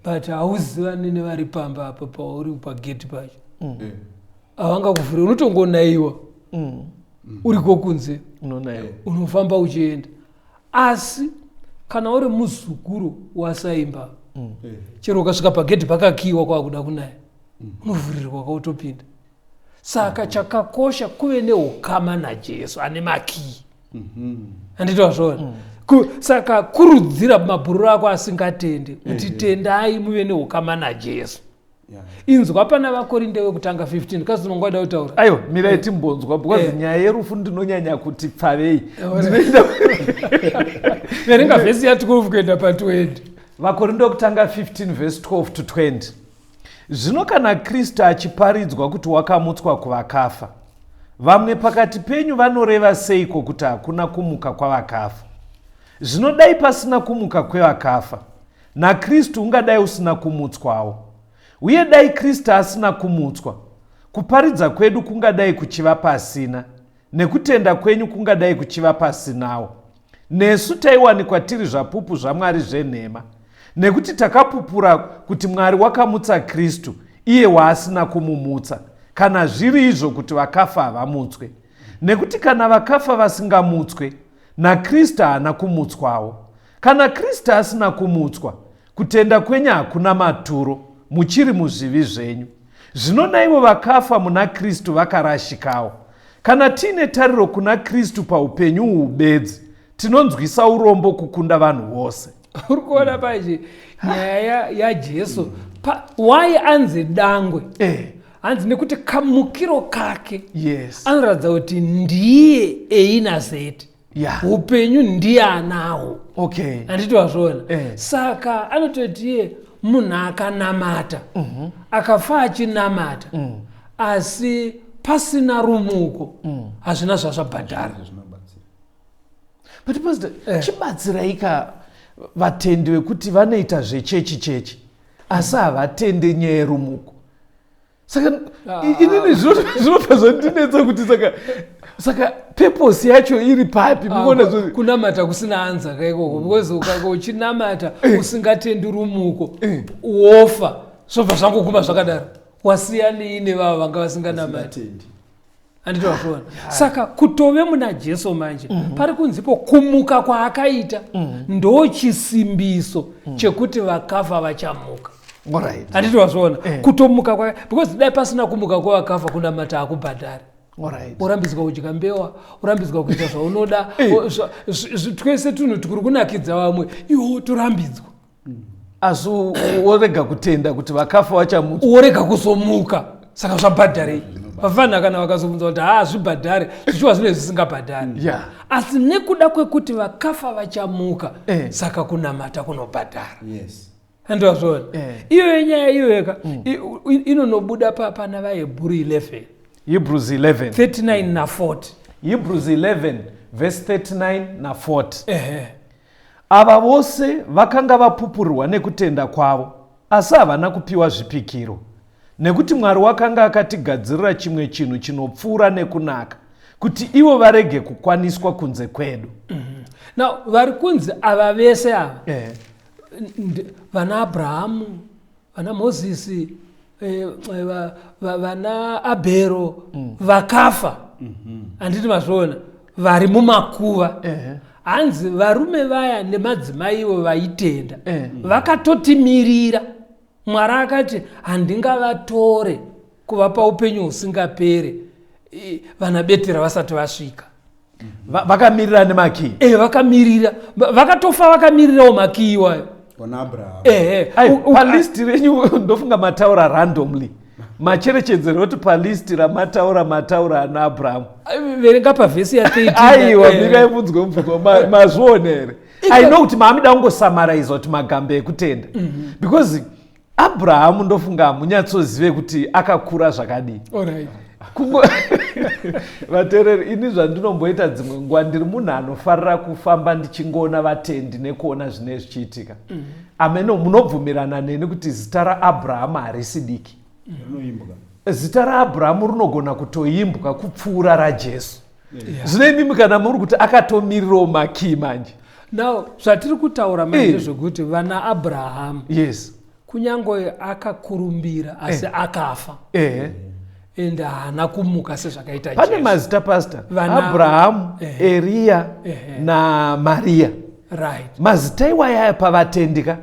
Speaker 2: But hauzivani nevari pamba apa pauri pageti pacho. Havangakuvhuri, unotongonaiwa uriko kunze.
Speaker 3: Unonayo.
Speaker 2: Unofamba uchienda, asi kana uri muzukuru wasaimba, chero ukasvika pagedhi pakakiwa, kwakuda kunaya, unovhurirwa kwautopinda. Saka chakakosha kuve neukama naJesu ane makii, handiti wazviona? Saka kurudzira mabhururu ako asingatendi kuti tendai, muve neukama naJesu. Inzwa pana Vakorinde wekutanga 15, kasi unongoda kutaura.
Speaker 3: Aiwa, mirai timbonzwa, because nyaya yerufu ndinonyanya kuti pfavei. Ndinoenda.
Speaker 2: Verenga vhesi ya12 kuenda pa20.
Speaker 3: Vakorinde wekutanga 15 vhesi 12 to 20. Zvino kana Kristu achiparidzwa kuti wakamutswa kuvakafa, vamwe pakati penyu vanoreva seiko kuti hakuna kumuka kwavakafa? Zvino dai pasina kumuka kwevakafa, naKristu ungadai usina kumutswawo. Uye dai Kristu asina kumutswa, kuparidza kwedu kungadai kuchiva pasina, nekutenda kwenyu kungadai kuchiva pasinawo. Nesu taiwanikwa tiri zvapupu zvaMwari zvenhema, nekuti takapupura kuti Mwari wakamutsa Kristu, iye waasina kumumutsa, kana zviri izvo kuti vakafa havamutswe. Nekuti kana vakafa vasingamutswe, naKristu haana kumutswawo. Kana Kristu asina kumutswa, kutenda kwenyu hakuna maturo, muchiri muzvivi zvenyu. Zvino naivo vakafa muna Kristu vakarashikawo. Kana tiine tariro kuna Kristu paupenyu uhu bedzi, tinonzwisa urombo kukunda vanhu vose.
Speaker 2: Uri kuona pachi nyaya yaJesu why anzi dangwe? Hanzi nekuti kamukiro kake anoratidza kuti ndiye einazeti. Upenyu ndiye anawo. Handiti wazviona? Saka anototi iye munhu akanamata, akafa achinamata, asi pasina rumuko, hazvina zvazvabhadhara.
Speaker 4: Zvinobatsira.
Speaker 3: But pastor, chibatsirai ka vatendi vekuti vanoita zvechechi chechi asi havatende nyaya yerumuko. Saka inini zvinobva zvandinetsa kuti saka purpose yacho iri papi? Mukuona
Speaker 2: Kunamata kusina anza kaikoko, because ukanga uchinamata usingatendi rumuko, wofa, zvobva zvangoguma zvakadaro. Wasiyanei nevava vanga vasinganamati?
Speaker 4: Asingatendi.
Speaker 2: Handiti wazviona? Saka kutove muna Jesu manje, pari kunzipo kumuka kwaakaita ndo chisimbiso chekuti vakafa vachamuka. Handiti wazviona? Kutomuka kwake, because dai pasina kumuka kwavakafa, kunamata hakubhadhari. Urambidzwa kudya mbewa, urambidzwa kuita zvaunoda, twese tunhu tukuri kunakidza vamwe, iwo torambidzwa.
Speaker 3: Asi worega kutenda kuti vakafa vachamutswa.
Speaker 2: Worega kuzomuka, saka zvabhadharei? Vafanira kana vakazobvunza kuti haa, zvibhadhare, zvichiwa zvinenge zvisingabhadhari. Asi nekuda kwekuti vakafa vachamuka, saka kunamata kunobhadhara. Handivazvona? Iyoyo nyaya iyoyoka inonobuda pana vaHebhuru 11.
Speaker 3: Hebrews 11.
Speaker 2: 39 na40.
Speaker 3: Hebrews 11 verse 39 na40.
Speaker 2: Ehe.
Speaker 3: Ava vose vakanga vapupurirwa nekutenda kwavo, asi havana kupiwa zvipikiro, nekuti Mwari wakanga akatigadzirira chimwe chinhu chinopfuura nekunaka, kuti ivo varege kukwaniswa kunze kwedu.
Speaker 2: Now vari kunzi ava vese ava, vana Abrahamu, vana Mozisi, vana Abhero, vakafa, handiti mazviona? Vari mumakuva. Hanzi varume vaya nemadzimai ivo vaitenda vakatotimirira. Mwari akati handingavatore kuvapa upenyu husingapere vana betera vasati vasvika.
Speaker 3: Vakamirira nemakii.
Speaker 2: E, vakamirira, vakatofa vakamirirawo makii iwayo.
Speaker 4: Ona Abraham.
Speaker 2: Ehe.
Speaker 3: Ai, palist renyu ndofunga mataura randomly, macherechedzero kuti palist ramataura, mataura ana Abrahamu.
Speaker 2: Verenga pavhesi ya13.
Speaker 3: Aiwa, mirai munzwe mubvunzo. Mazviona here? I know kuti maamida kungosamaraiza kuti magambe ekutenda, because Abrahamu ndofunga hamunyatsozive kuti akakura zvakadii. Kungo vateereri, ini zvandinomboita dzimwe nguva, ndiri munhu anofarira kufamba ndichingoona vatendi nekuona zvinenge zvichiitika. Ameno munobvumirana neni kuti zita raAbrahamu harisi diki.
Speaker 4: Rinoimbwa.
Speaker 3: Zita raAbrahamu rinogona kutoimbwa kupfuura raJesu. Zvino imimi kana muri kuti akatomirirawo makii manje.
Speaker 2: Now zvatiri kutaura manje ndezvekuti vana Abrahamu,
Speaker 3: yes,
Speaker 2: kunyange akakurumbira asi akafa ende haana kumuka sezvakaita
Speaker 3: Pane
Speaker 2: Jesu.
Speaker 3: mazita, pastor. Abrahamu, Eriya naMariya. Mazita iwayaya pavatendika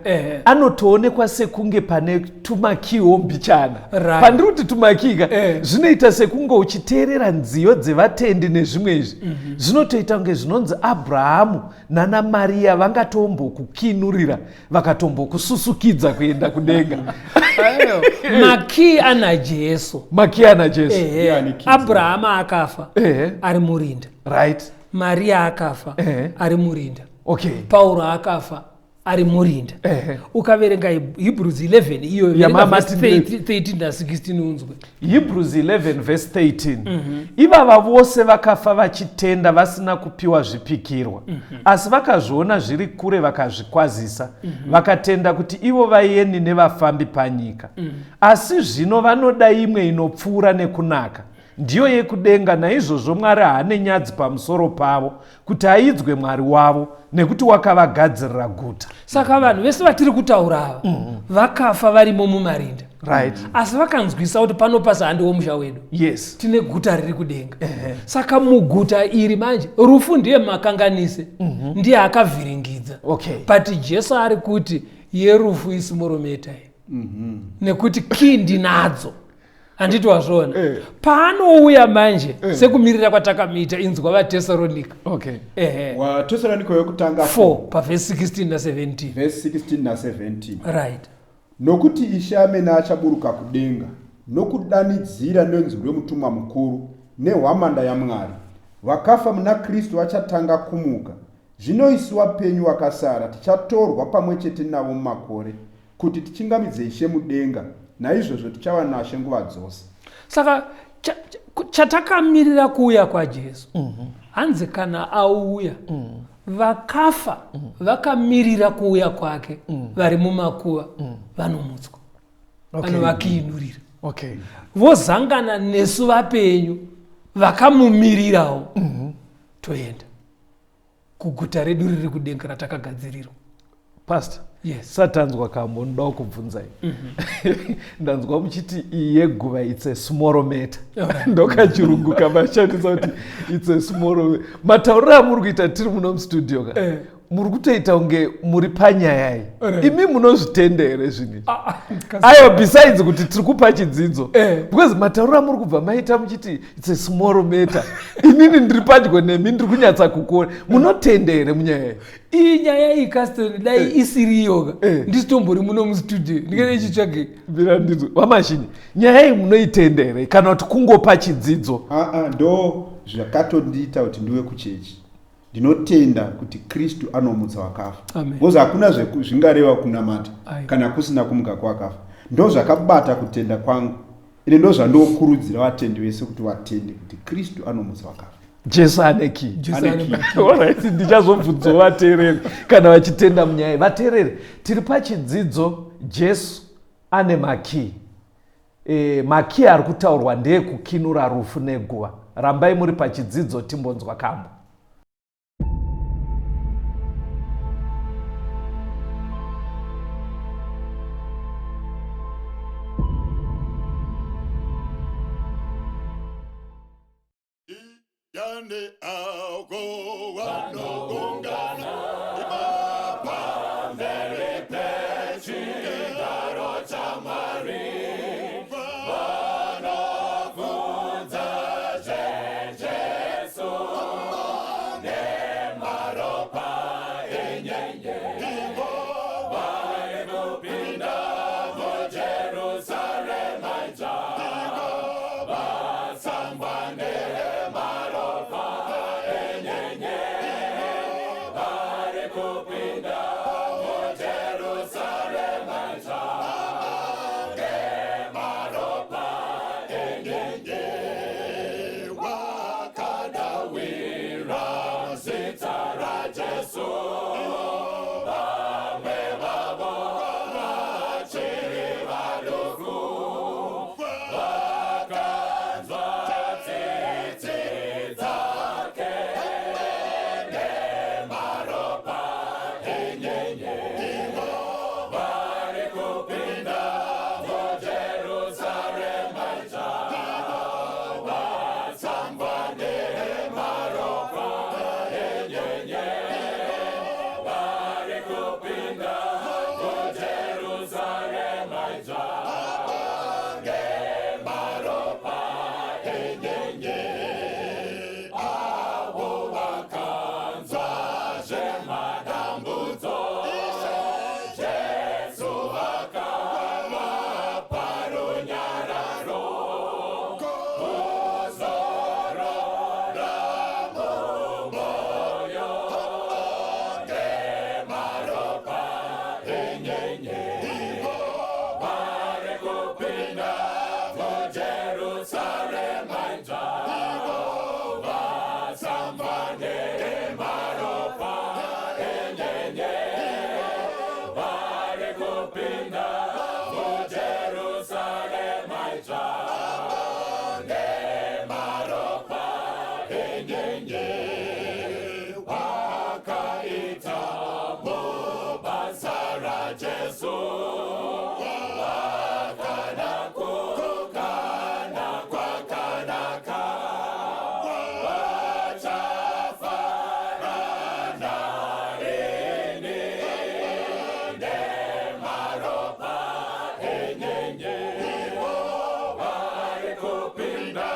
Speaker 3: anotoonekwa sekunge pane tumakiwo mbichana. Pandiri kuti tumakika, zvinoita sekunge uchiteerera nziyo dzevatendi nezvimwe izvi, zvinotoita kunge zvinonzi Abrahamu nana Mariya vangatombokukinurira, vakatombokususukidza kuenda kudenga.
Speaker 2: Aiwa, makii ana Jesu.
Speaker 3: Makii ana Jesu.
Speaker 4: Ndiani keys?
Speaker 2: Abrahama akafa ari murinda. Mariya akafa ari murinda. Pauro akafa ari murinda. Ukaverenga Hebrews 11 iyo, verenga
Speaker 3: Mama
Speaker 2: verse
Speaker 3: Martin.
Speaker 2: 13 na16 unzwe.
Speaker 3: Hebrews 11 verse 13: Ivava vose vakafa vachitenda, vasina kupiwa zvipikirwa, asi vakazviona zviri kure, vakazvikwazisa, vakatenda kuti ivo vaeni nevafambi panyika. Asi zvino vanoda imwe inopfuura nekunaka, ndiyo yekudenga. Naizvozvo Mwari haane nyadzi pamusoro pavo kuti aidzwe Mwari wavo, nekuti wakavagadzirira guta.
Speaker 2: Saka vanhu vese vatiri kutaura ava vakafa varimo mumarinda, asi vakanzwisa kuti pano pasi handiwo musha wedu, tine guta riri kudenga. Saka muguta iri manje rufu ndiye makanganise, ndiye akavhiringidza. But Jesu ari kuti yerufu ismall matter iyi, nekuti kii ndinadzo. Handiti wazviona? Paanouya manje, sekumirira kwatakamuita, inzwa vaTesaronika. Ehe.
Speaker 4: WaTesaronika yokutanga
Speaker 2: 4 pavhesi 16 na17.
Speaker 4: Vhesi 16 na17. Nokuti Ishe amene achaburuka kudenga nokudanidzira nenzwi remutumwa mukuru nehwamanda yaMwari. Vakafa muna Kristu vachatanga kumuka. Zvino isu vapenyu vakasara tichatorwa pamwe chete navo mumakore kuti tichingamidze Ishe mudenga. Naizvozvo tichava nashe nguva dzose.
Speaker 2: Saka chatakamirira kuuya kwaJesu. Hanzi kana auya, vakafa vakamirira kuuya kwake vari mumakuva vanomutswa, vanovakiinurira, vozangana nesu vapenyu vakamumirirawo, toenda kuguta redu riri kudenga ratakagadzirirwa.
Speaker 3: Pastor.
Speaker 2: Yes.
Speaker 3: Satanzwa kambo, ndoda kubvunzai. Ndanzwa muchiti iyi yeguva, it's a small matter. Ndokachirungu kamashandisa kuti it's a small. Matauriro amuri kuita tiri muno mustudio ka, muri kutoita kunge muri panyaya iyi. Imi munozvitenda here zvinhu izvi?
Speaker 2: Ah, ah,
Speaker 3: Aiwa, besides kuti tiri kupa chidzidzo, because matauriro amuri kubva maita muchiti it's a small matter, inini ndiri padyo nemi, ndiri kunyatsa kukuona. Munotenda here munyaya iyi?
Speaker 2: Iyi nyaya iyi, Caston, dai isiriyoka, ndisitombori muno mustudio, ndingene ichitsvage.
Speaker 3: Mira ndinzwe vamazhinji. Nyaya iyi munoitenda here kana kuti kungopa chidzidzo?
Speaker 4: Aa, ndo zvakatondiita kuti ndiwe kuchechi. Ndinotenda kuti Kristu anomutsa vakafa.
Speaker 2: Amen.
Speaker 4: Because hakuna zvingareva kunamata
Speaker 2: Aiwa.
Speaker 4: kana kusina kumuka kwakafa. Ndo zvakabata kutenda kwangu, ende ndo zvandokurudzira vatendi vese kuti vatende kuti Kristu anomutsa vakafa.
Speaker 3: Jesu ane kii.
Speaker 2: Jesu
Speaker 4: Ane
Speaker 2: ane
Speaker 4: key.
Speaker 2: makey.
Speaker 3: Alright, ndichazobvunzawo vateereri kana vachitenda munyaya iyi. Vateereri, tiri pachidzidzo Jesu ane makii. Makii ari kutaurwa ndeekukinura rufu neguva. Rambai muri pachidzidzo, timbonzwa kambo.
Speaker 1: Yande ako vanogungana ipapamberi pechigaro chaMwari, vanobvunza zveJesu nemaropa enyenye, ivo vari kupinda muJerusarema idzva, vasambwa nemaropa enyenye, vari kupinda muJerusarema. kupinda muJerusarema idzva, vatsambwa nemaropa enyenye. Vari kupinda muJerusarema idzva, ngemaropa enyenye. Avo vakanzwa zvemadambudzo, Jesu akavapa runyararo, kuzorora mumwoyo, ngemaropa enyenye. Vari kupinda muJerusarema idzva, vatsambwa nemaropa enyenye. Vari kupinda muJerusarema idzva, nemaropa enyenye. Wakaita mubasa raJesu, wakana kukana kwakanaka, vachafarana rini nemaropa enyenye. Vari kupinda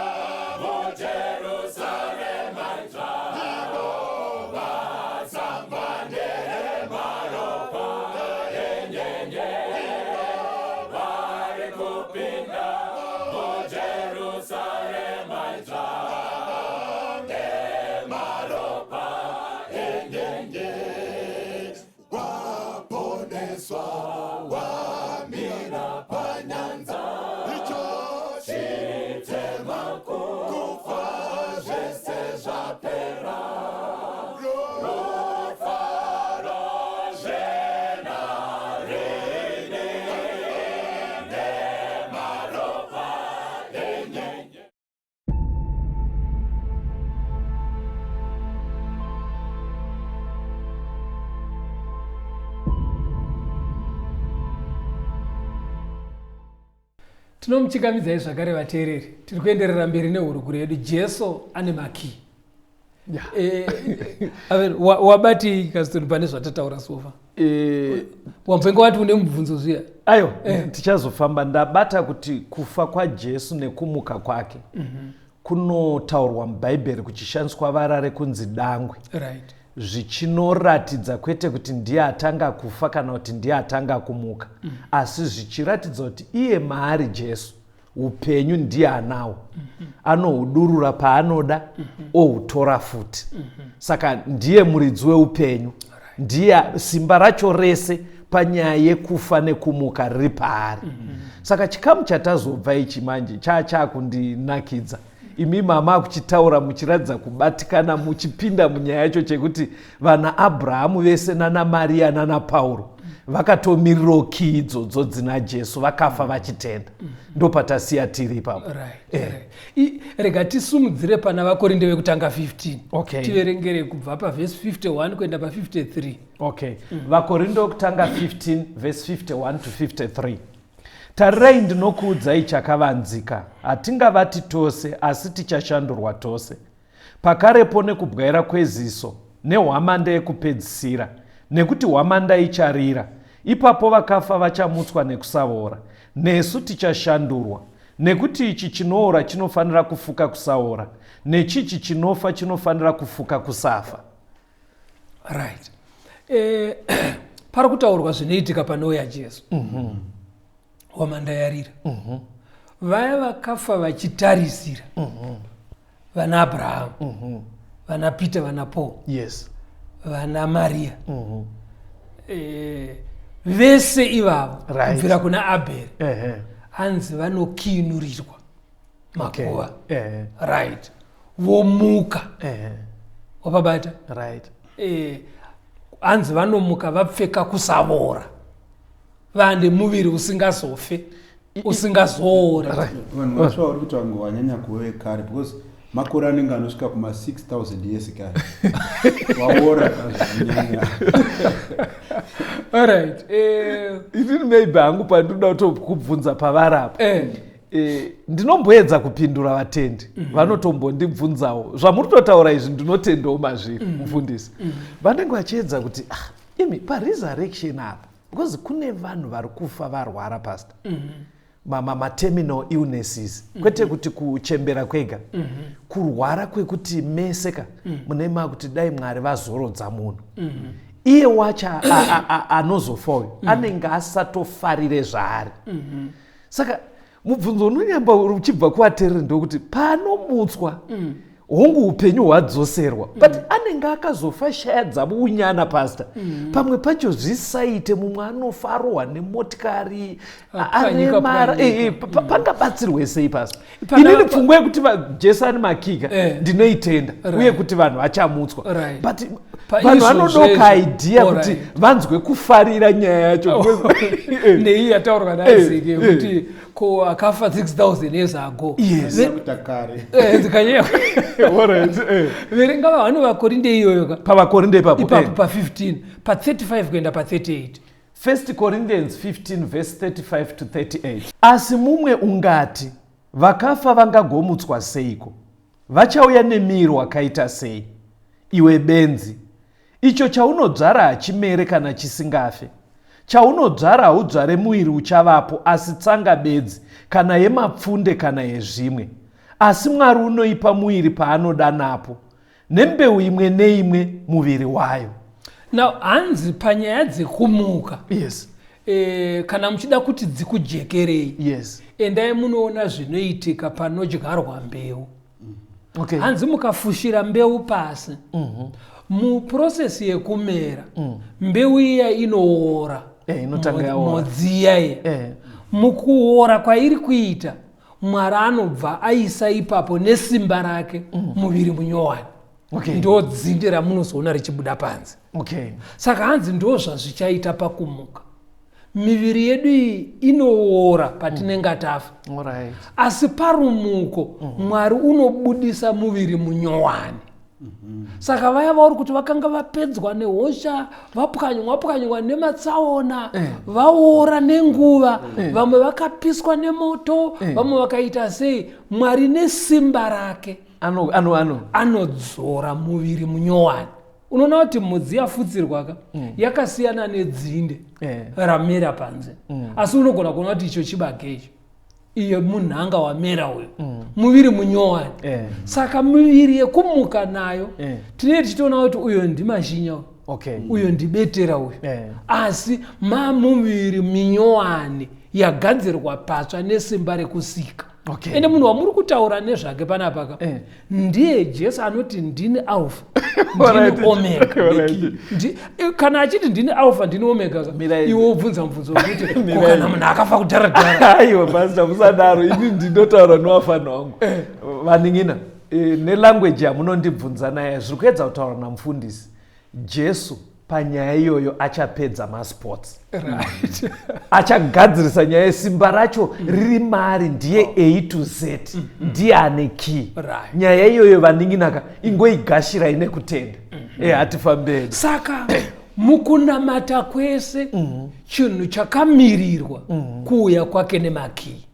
Speaker 1: muJerusarema idzva, vatsambwa nemaropa enyenye. Vari kupinda muJerusarema idzva, nemaropa enyenye. Waponeswa, wamira panyanza, icho chitema kufa, zvese zvapera, rufaro zvena rini nemaropa enyenye.
Speaker 2: Tinomuchingamidzai zvakare vateereri. Tiri kuenderera mberi nehurukuro yedu. Jesu ane makii. Wabati Kaston pane zvatataura so far? Wambenge wati une mubvunzo zviya.
Speaker 3: Ayo, tichazofamba. Ndabata kuti kufa kwaJesu nekumuka kwake kunotaurwa muBhaibheri kuchishandiswa vara rekunzi dangwe, zvichinoratidza kwete kuti ndiye atanga kufa kana kuti ndiye atanga kumuka, asi zvichiratidza kuti iye maari Jesu upenyu ndiye anawo, anohudurura paanoda, ohutora futi. Saka ndiye muridzi weupenyu, ndiye simba racho rese panyaya yekufa nekumuka riri paari. Saka chikamu chatazobva ichi manje chaakundinakidza. Imi mama akuchitaura muchiratidza kubatikana muchipinda munyaya yacho, chekuti vana Abrahamu vese nana Mariya nana Pauro vakatomirirawo kii idzodzo dzina Jesu, vakafa vachitenda. Ndopatasiya tiri ipapo.
Speaker 2: Rega tisumudzire pana Vakorinde vekutanga 15. Tiverengere kubva pavhesi 51 kuenda pa53.
Speaker 3: Okay. Vakorindo vekutanga 15 vhesi 51 to 53. Tarirai, ndinokuudzai chakavanzika: hatingavati tose, asi tichashandurwa tose, pakarepo, nekubwaira kweziso, nehwamanda yekupedzisira. Nekuti hwamanda icharira, ipapo vakafa vachamutswa nekusavora, nesu tichashandurwa. Nekuti ichi chinoora chinofanira kufuka kusaora, nechichi chinofa chinofanira kufuka kusafa.
Speaker 2: Right, pari kutaurwa zvinoitika panouya Jesu. Hwamanda yarira, vaya vakafa vachitarisira, vana Abrahamu, vana Peter, vana Paul, vana Maria, vese ivavo, kubvira kuna Abheri, hanzi vanokiinurirwa makuva, right, vomuka. Wapabata?
Speaker 3: Right.
Speaker 2: Hanzi vanomuka vapfeka kusavora, vane muviri usingazofe, usingazoori.
Speaker 4: Vanhu vacho vari kuti vange wanyanya kuve vekare, because makore anenge anosvika kuma 6000 years kare, waora zvanyanya.
Speaker 2: Alright. Eh,
Speaker 3: Inini maybe hangu pandinoda kutokubvunza pavarapa. Ndinomboedza kupindura vatendi vanotombondibvunzawo zvamuri kutotaura izvi. Ndinotendawo mazviri, mufundisi. Vanenge vachiedza kuti, ah, imi paresurrection apa, because kune vanhu vari kufa varwara, pastor, materminal illnesses, kwete kuti kuchembera kwega, kurwara kwekuti mese ka mune makuti dai Mwari vazorodza munhu. Iye wacho anozofa uyu anenge asatofarire zvaari. Saka mubvunzo unonyamba uchibva kuvateereri ndokuti paanomutswa, hongu upenyu hwadzoserwa, but anenge akazofa shaya dzavo unyana, pastor. Pamwe pacho zvisaite, mumwe anofa arohwa nemotikari,
Speaker 2: Apwanyika,
Speaker 3: aremara.
Speaker 2: pwanyika.
Speaker 3: Pangabatsirwe sei, pastor? Inini pfungwa yekuti Jesu ane makika ndinoitenda, uye kuti vanhu vachamutswa, but vanhu vanodoka idea kuti vanzwe kufarira nyaya yacho.
Speaker 2: Neiyi yataurwa naIsaac yekuti ko akafa 6000 years ago.
Speaker 4: Kuita kare.
Speaker 2: Dzikanyaya.
Speaker 3: Alright.
Speaker 2: Verenga vanhu vaKorinde iyoyo ka.
Speaker 3: PavaKorinde ipapo?
Speaker 2: Ipapo pa15, pa35 kuenda pa38.
Speaker 3: 1 Corinthians 15 verse 35 to 38. Asi mumwe ungati, vakafa vangagomutswa seiko? Vachauya nemiri wakaita sei? Iwe benzi, icho chaunodzvara hachimere kana chisingafe. Chaunodzvara haudzvare muviri uchavapo, asi tsanga bedzi, kana yemapfunde kana yezvimwe. Asi Mwari unoipa muviri paanoda napo, nembeu imwe neimwe muviri wayo.
Speaker 2: Now hanzi panyaya dzekumuka, kana muchida kuti dzikujekerei, endai munoona zvinoitika panodyarwa mbeu. Hanzi mukafushira mbeu pasi, muprocess yekumera mbeu iya inoora.
Speaker 3: Inotanga yaora.
Speaker 2: Modzi iya iya. Mukuora kwairi kuita, Mwari anobva aisa ipapo nesimba rake muviri munyowani. Ndo dzinde ramunozoona richibuda panze. Saka hanzi ndo zvazvichaita pakumuka. Miviri yedu iyi inoora patinenge tafa, asi parumuko Mwari unobudisa muviri munyowani. Saka vaya vauri kuti vakanga vapedzwa nehosha, vapwanywa pwanywa nematsaona, vaora nenguva, vamwe vakapiswa nemoto, vamwe vakaita sei, Mwari nesimba rake
Speaker 3: Ano ano ano
Speaker 2: anodzora muviri munyowani. Unoona kuti mhodzi yafutsirwa ka yakasiyana nedzinde ramera panze, asi unogona kuona kuti icho chibage icho, iye munhanga wamera uyo muviri munyowani. Saka miviri yekumuka nayo tinenge tichitoona kuti uyo ndimashinya uyu, uyo ndibetera uyu, asi mamuviri minyowani yagadzirwa patsva nesimba rekusika. Ende munhu wamuri kutaura nezvake panapaka ndiye Jesu anoti, "Ndini Alpha, ndini Omega." Kana achiti, "Ndini Alpha, ndini Omega," ka,
Speaker 3: Mirai.
Speaker 2: iwe wobvunza mubvunzo wekuti ko
Speaker 3: Mirai.
Speaker 2: kana munhu akafa kudhara-dhara?
Speaker 3: Aiwa pastor, musadaro. Ini ndinotaura nevafana wangu, vanin'ina, nelanguage yamunondibvunza naye zviri kuedza kutaura namufundisi. Jesu panyaya iyoyo achapedza masports, achagadzirisa nyaya yesimba racho riri mari. Ndiye A to Z, ndiye ane key. Nyaya iyoyo, vanin'inaka, ingoigashirai nekutenda. Hatifambeni.
Speaker 2: Saka mukunamata kwese chinhu chakamirirwa kuuya kwake nemakii,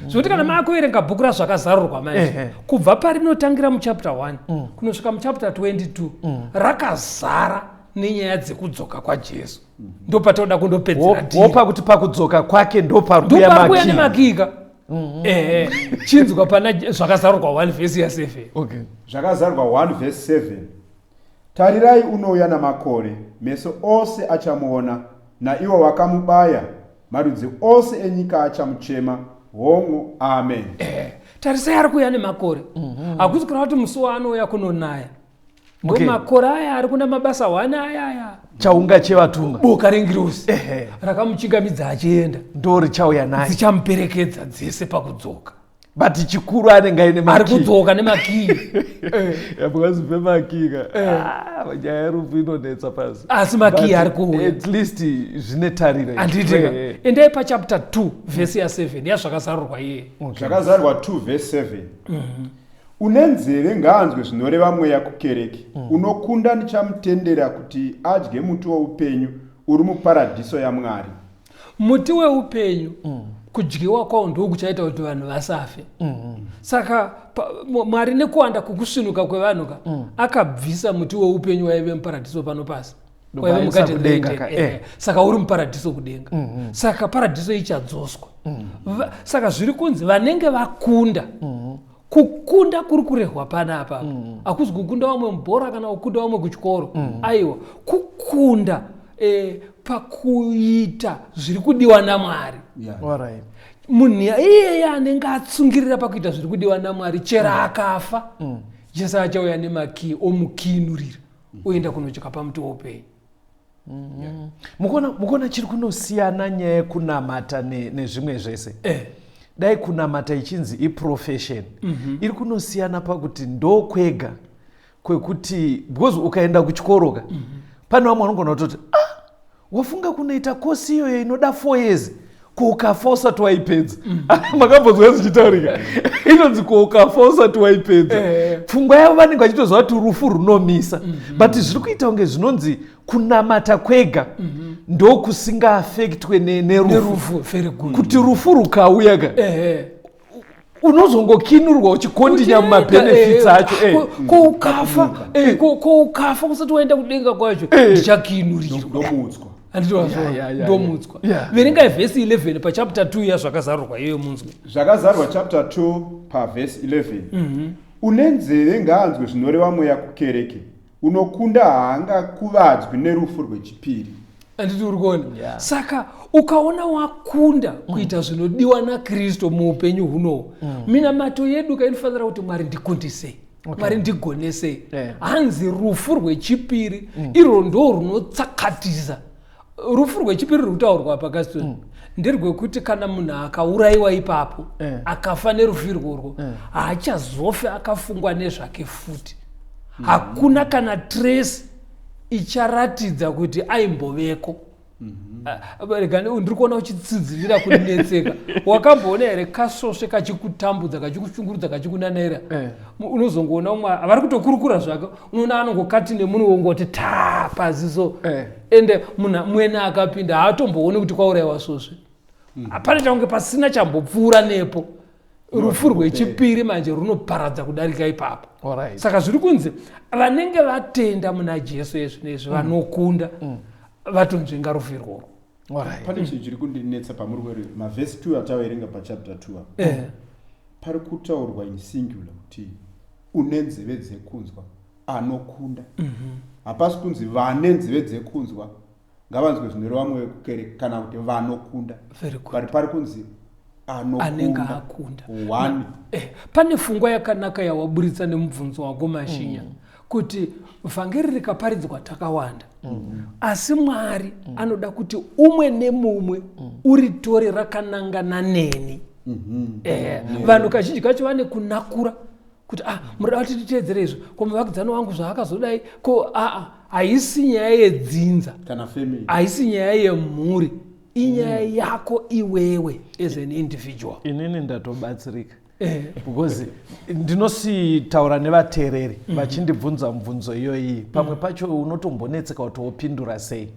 Speaker 2: zvokuti kana maakuverenga bhuku raZvakazarurwa manje, kubva parinotangira muchapter 1 kunosvika muchapter 22, rakazara nenyaya dzekudzoka kwaJesu. Ndo patoda kundopedzera dhiri.
Speaker 3: Wopa kuti pakudzoka kwake ndo parukuya
Speaker 2: Ndopakuya
Speaker 3: makii.
Speaker 2: nemakika. Ehe, chinzwa pana Zvakazarurwa 1 vhesi ya7.
Speaker 4: Zvakazarurwa 1 vhesi 7: Tarirai, unouya namakore, meso ose achamuona, naivo vakamubaya, marudzi ose enyika achamuchema. Hongu, amen.
Speaker 2: Tarisai, ari kuuya nemakore. Hakusi kureva kuti musi waanouya kunonaya. Ndo makore aya ari kuna Mabasa 1 ayaya.
Speaker 3: Chaunga chevatumwa.
Speaker 2: Boka rengirosi rakamuchingamidza achienda.
Speaker 3: Ndo richauya naye.
Speaker 2: Dzichamuperekedza dzese pakudzoka.
Speaker 3: But chikuru anenge aine
Speaker 2: Ari
Speaker 3: makii.
Speaker 2: kudzoka nemakii.
Speaker 3: Because pemakii, nyaya yerufu inonetsa pasi.
Speaker 2: Asi makii
Speaker 3: But
Speaker 2: ari kuuya.
Speaker 3: at least zvine tariro.
Speaker 2: Handitika? Endai pachapter 2 vhesi ya7 yaZvakazarurwa iye.
Speaker 4: Zvakazarurwa 2 vhesi 7: Une nzeve ngaanzwe zvinoreva Mweya kukereke. Unokunda ndichamutendera kuti adye muti woupenyu. Uri muparadhiso yaMwari.
Speaker 2: Muti weupenyu kudyiwa kwawo ndokuchaita kuti vanhu vasafe. Saka Mwari nekuwanda kwokusvinuka kwevanhu ka, akabvisa muti weupenyu waive muparadhiso pano pasi, waive
Speaker 3: Ndopaisa
Speaker 2: mugarden
Speaker 3: kudenga
Speaker 2: Eden.
Speaker 3: ka,
Speaker 2: Saka uri muparadhiso kudenga. Saka paradhiso ichadzoswa. Saka zviri kunzi vanenge vakunda, kukunda kuri kurehwa panapa hakuzi kukunda vamwe mubhora kana kukunda vamwe kuchikoro. Aiwa, kukunda pakuita zviri kudiwa naMwari. Munhu iyeye anenge atsungirira pakuita zviri kudiwa naMwari, chero akafa, Jesu achauya nemakii omukiinurira, oenda kunodya pamuti woupenyu.
Speaker 3: Mukuona chiri kunosiyana nyaya yekunamata nezvimwe zvese? Dai kunamata ichinzi iprofession, iri kunosiyana pakuti ndokwega kwekuti, because ukaenda kuchikoro ka, pane vamwe vanogona kutoti, "Ah, wafunga kunoita kosi iyoyo inoda 4 years, ko ukafa usati waipedza?" Makambonzwa zvichitaurika inonzi, "Ko ukafa usati waipedza?" Pfungwa yavo vanenge vachitoziva kuti rufu runomisa, but zviri kuita kunge zvinonzi kunamata kwega ndokusingaaffectwe nerufu.
Speaker 2: Nerufu, very good.
Speaker 3: Kuti rufu rukauya ka, unozongokinurwa uchikontinya mumabenefits acho.
Speaker 2: Ko ukafa usati waenda kudenga kwacho, ndichakinurirwa.
Speaker 4: Ndomutswa.
Speaker 2: Handiti? Ndomutswa. Verengai vhesi 11 pachapter 2 yaZvakazarurwa iyoyo, munzwe.
Speaker 4: Zvakazarurwa chapter 2 pavhesi 11. Une nzeve ngaanzwe zvinoreva Mweya kukereke. Unokunda haangakuvadzwi nerufu rwechipiri.
Speaker 2: Handiti uri kuona? Saka ukaona wakunda kuita zvinodiwa naKristu muupenyu hunohu, minamato yedu kainofanira kuti, "Mwari, ndikundisei. Mwari, ndigonesei." Hanzi rufu rwechipiri irwo ndo runotsakatisa. Rufu rwechipiri ruri kutaurwa pakasitoni nderwekuti kana munhu akaurayiwa ipapo, akafa nerufu irworwo, haachazofe akafungwa nezvake futi. Hakuna kana trace icharatidza kuti aimboveko. Ah, rega ndiri kuona uchitsidzirira kunetseka. Wakamboona here kasvosve kachikutambudza, kachikushungurudza, kachikunanaira? Unozongoona umwe vari kutokurukura zvake, unoona anongokati nemunhu wongoti ta paziso. Ende munhu mwene akapinda haatombooni kuti kwaurayiwa svosve. Hapana chakunge pasina chambopfuura nepo. Rufu rwechipiri manje runoparadza kudarika ipapo. Saka zviri kunzi vanenge vatenda muna Jesu ezvinezvi, vanokunda, vatonzvenga rufu irworwo.
Speaker 4: Pane chinhu chiri kundinetsa pamuri kuverenga mavhesi 2 ataverenga pachapter 2 apa. Pari kutaurwa in singular kuti une nzeve dzekunzwa, anokunda. Hapasi kunzi vane nzeve dzekunzwa ngavanzwe zvinoreva Mweya kukereke kana kuti vanokunda.
Speaker 2: Very good.
Speaker 4: But pari kunzi
Speaker 2: anenge
Speaker 4: anokunda
Speaker 2: akunda.
Speaker 4: One.
Speaker 2: Pane pfungwa yakanaka yawaburitsa nemubvunzo wako, Mashinya, kuti vhangeri rikaparidzwa takawanda, asi Mwari anoda kuti umwe nemumwe uritore rakanangana neni. Vanhu kazhinji kacho vane kunakura kuti, "Ah, munoda kuti titeedzere izvo, ko muvakidzani wangu zvaakazodai ko?" Aa, haisi nyaya yedzinza
Speaker 4: kana family.
Speaker 2: Haisi nyaya yemhuri, inyaya yako iwewe as an individual.
Speaker 3: Inini ndatobatsirika because ndinositaura nevateereri vachindibvunza mubvunzo iyoyi. Pamwe pacho unotombonetseka kuti wopindura sei,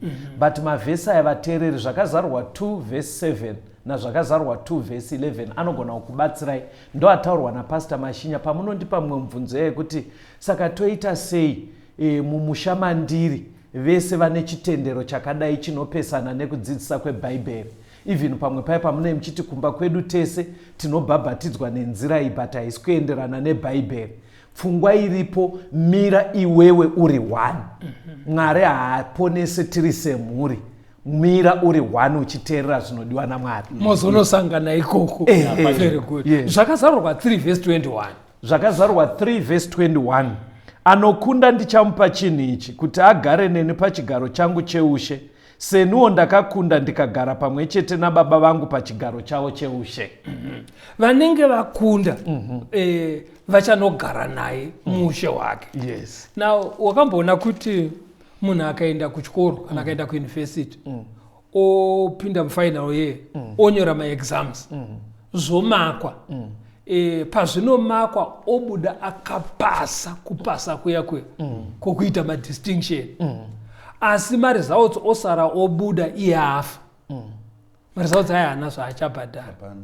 Speaker 3: but mavhesi aya, vateereri, Zvakazarurwa 2 vhesi 7 naZvakazarurwa 2 vhesi 11 anogona kukubatsirai. Ndo ataurwa napastor Mashinya pamunondipa mumwe mubvunzo yekuti saka toita sei mumusha mandiri vese vane chitendero chakadai chinopesana nekudzidzisa kwebhaibheri. Even pamwe paya pamunee muchiti kumba kwedu tese tinobhabhatidzwa nenzira iyi, but haisi kuenderana nebhaibheri, pfungwa iripo, mira iwewe uri one. Mwari haaponese tiri semhuri. Mira uri one uchiteerera zvinodiwa naMwari.
Speaker 2: Mozonosangana ikoko. Very good. Zvakazarurwa 3 vhesi 21.
Speaker 3: Zvakazarurwa 3 vhesi 21: Anokunda ndichamupa chinhu ichi, kuti agare neni pachigaro changu cheushe, seniwo ndakakunda ndikagara pamwe chete naBaba vangu pachigaro chavo cheushe.
Speaker 2: Vanenge vakunda vachanogara naye muushe hwake. Now wakamboona kuti munhu akaenda kuchikoro kana akaenda kuyunivhesiti, opinda mufinal year, onyora maexams, zvomakwa, pazvinomakwa obuda akapasa, kupasa kuya kuya kwokuita madistinction, Asi maresults osara obuda iye afa. Maresults aya haana zvaachabhadhara.
Speaker 4: Hapana.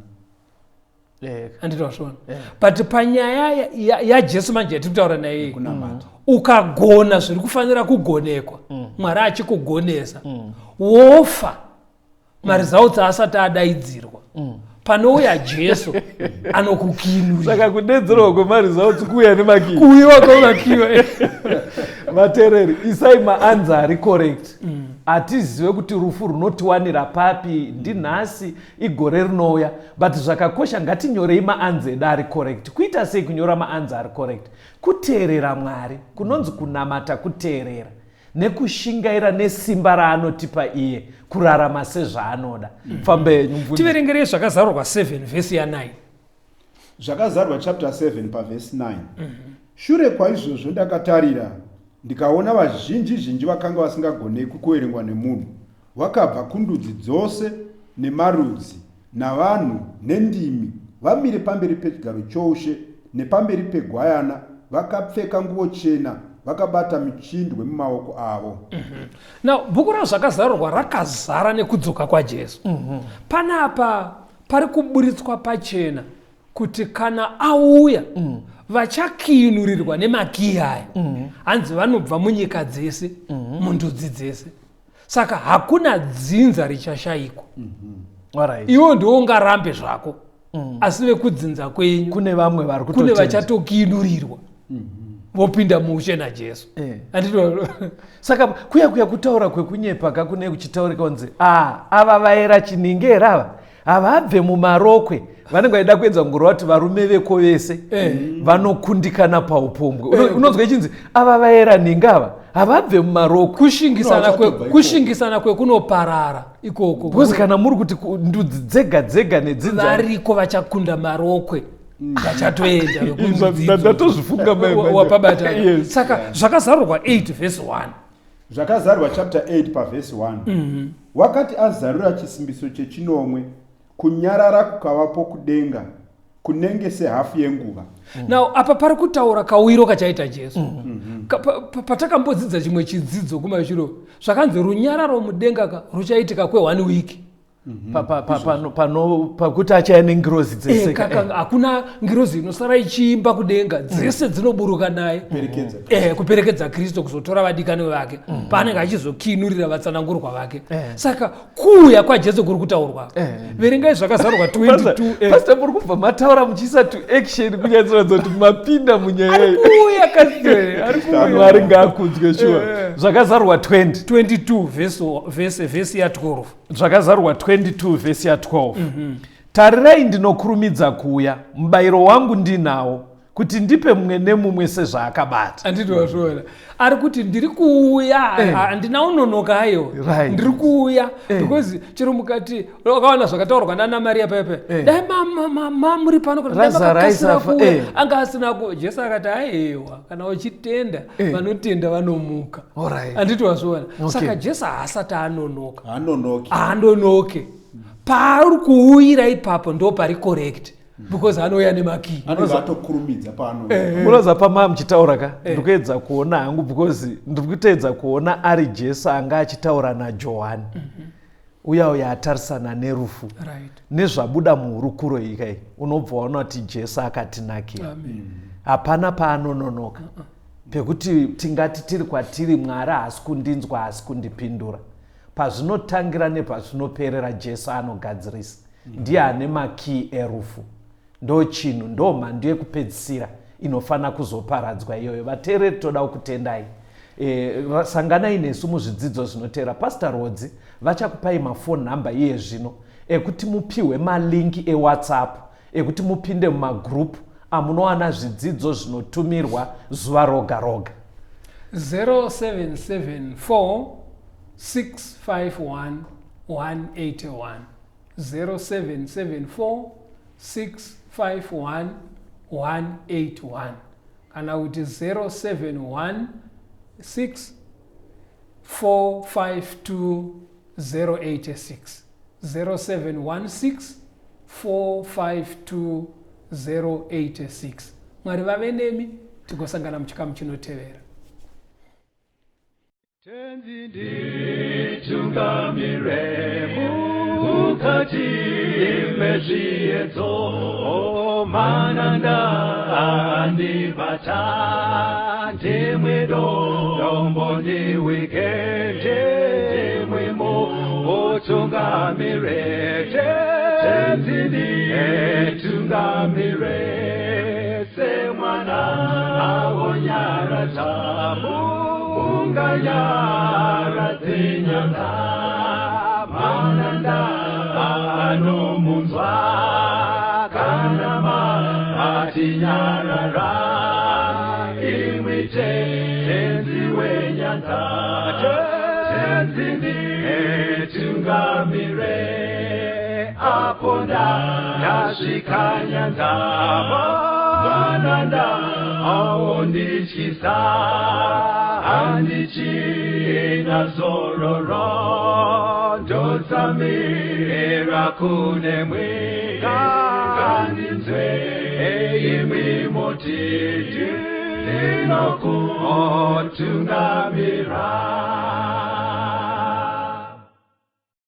Speaker 2: Handiti wazviona? But panyaya yaJesu manje yatiri kutaura naye,
Speaker 4: Kunamata.
Speaker 2: ukagona zviri kufanira kugonekwa, Mwari achikugonesa, wofa maresults asati adaidzirwa, panouya Jesu anokukinurira.
Speaker 3: Saka kudedzerwa kwemaresults kuuya nemakii.
Speaker 2: Kuuyiwa kwemakiwa.
Speaker 3: Vateereri, isai maanswer ari correct. Hatizive kuti rufu runotiwanira papi, ndinhasi, igore rinouya, but zvakakosha, ngatinyorei maanswer edu ari correct. Kuita sei kunyora maanswer ari correct? Kuteerera Mwari kunonzi kunamata, kuteerera nekushingaira nesimba raanotipa iye kurarama sezvaanoda. Fambe yenyu, mubvunzo.
Speaker 2: Tiverengerei Zvakazarurwa 7 vhesi ya9.
Speaker 4: Zvakazarurwa chapter 7 pavhesi 9. Shure kwaizvozvo ndakatarira, ndikaona vazhinji zhinji vakanga vasingagonekwi kuverengwa nemunhu, vakabva kundudzi dzose nemarudzi navanhu nendimi, vamire pamberi pechigaro choushe nepamberi peGwayana, vakapfeka nguo chena, vakabata michindwe mumaoko avo.
Speaker 2: Now bhuku raZvakazarurwa rakazara nekudzoka kwaJesu. Panapa pari kuburitswa pachena kuti kana auya, vachakiinurirwa nemakiyi aya, hanzi vanobva munyika dzese, mundudzi dzese. Saka hakuna dzinza richashayikwa. Iwo ndiwo ungarambe zvako, asi vekudzinza kwenyu
Speaker 3: Kune vamwe vari
Speaker 2: kune
Speaker 3: kutotenda.
Speaker 2: Vachatokiinurirwa vopinda muushe naJesu. Handiti?
Speaker 3: Saka kuya kutaura kwekunyepa kakune kuchitaurika kunzi a ava vaera chininge here, ava havabve mumarokwe, vanenge vaida kuedza kungoreva kuti varume veko vese vanokundikana paupombwe. Unonzwa ichinzi ava vaera ninge, ava havabve mumarokwe.
Speaker 2: Kushingisana
Speaker 4: No, vachatobva ikoko.
Speaker 2: Kushingisana kwekunoparara ikoko.
Speaker 3: Because kana muri kuti ndudzi dzega dzega nedzinza,
Speaker 2: Variko vachakunda marokwe, vachatoenda vekundudzi idzodzo.
Speaker 3: Ndatozvifunga mai manje.
Speaker 2: Wapabata?
Speaker 3: Yes.
Speaker 2: Saka Zvakazarurwa 8 vhesi 1.
Speaker 4: Zvakazarurwa chapter 8 pavhesi 1. Wakati azarura chisimbiso chechinomwe, kunyarara kukavapo kudenga kunenge sehafu yenguva.
Speaker 2: Now apa pari kutaura kauyiro kachaita Jesu. Patakambodzidza chimwe chidzidzo kumashure, zvakanzi runyararo mudenga ka ruchaitika kwe1 week.
Speaker 3: Pakuti achaya nengirozi dzese.
Speaker 2: Hakuna ngirozi inosara ichiimba kudenga, dzese dzinoburuka naye.
Speaker 4: Kuperekedza.
Speaker 2: Kuperekedza Kristu kuzotora vadikani vake paanenge achizokinurira vatsanangurwa vake. Saka kuuya kwaJesu kuri kutaurwa. Verengai Zvakazarurwa 22.
Speaker 3: Pastor, muri kubva mataura muchiisa to action kunyatsoratidza kuti mapinda munyaya iyi.
Speaker 2: Kuuya kasi ari kuuya.
Speaker 3: Mwari ngaakudzwe shuwa. Zvakazarurwa 20.
Speaker 2: 22 vhesi ya12.
Speaker 3: Zvakazarurwa 22 vhesi ya12. Tarirai, ndinokurumidza kuuya, mubayiro wangu ndinawo, kuti ndipe mumwe nemumwe sezvaakabata.
Speaker 2: Handiti wazviona? Ari kuti ndiri kuuya, handina unonoka aiwa. Ndiri kuuya because chero mukati wakaona zvakataurwa nana Mariya pepe, dai muri pano kana dai
Speaker 3: Lazaro
Speaker 2: makakasira
Speaker 3: aisafa,
Speaker 2: kuuya, anga asina ku. Jesu akati aiwa, kana uchitenda, vanotenda vanomuka. Handiti wazviona? Saka Jesu haasati anonoka.
Speaker 4: Haanonoki.
Speaker 2: Haandonoke. Paari kuuyira ipapo ndo pari correct, because anouya nemakii.
Speaker 4: Anenge atokurumidza paanouya.
Speaker 3: Munoza pamaa muchitaura ka, ndiri kuedza kuona hangu, because ndiri kutoedza kuona ari Jesu anga achitaura naJohani uya uya atarisana nerufu. Nezvabuda muhurukuro iyi kai, unobva waona kuti Jesu akatinakira.
Speaker 2: Amen.
Speaker 3: Hapana paanononoka pekuti tingati tiri kwatiri, Mwari haasi kundinzwa, haasi kundipindura. Pazvinotangira nepazvinoperera, Jesu anogadzirisa. Ndiye ane makii erufu. Ndo chinhu, ndo mhandu yekupedzisira inofanira kuzoparadzwa iyoyo. Vateereri, toda kukutendai. Sanganai nesu muzvidzidzo zvinotevera. Pastor Rodzi vachakupai mafoni nhamba iye zvino ekuti mupiwe malinki eWhatsApp ekuti mupinde mumagrupu amunowana zvidzidzo zvinotumirwa zuva roga roga.
Speaker 2: 0774 651 181, 0774 651 181, kana kuti 071 6 452 086, 0716 452 086. Mwari vave nemi, tigosangana muchikamu chinotevera.
Speaker 1: Tenzi nditungamire mukati mezviedzo, mananda andibata, ndimwe dombo ndiwike, ndimwimo utungamire. Tenzi nditungamire semwana awonyaradza, unganyaradze nyanza, mananda anomunzwa kana matinyarara, imwi Tenzi wenyanza. Tenzi nditungamire apo ndasvika nyanza, mananda aondityisa, handichina zororo, ndotsamira kune mwe, ngandinzwe imwi moti ndinokutungamira.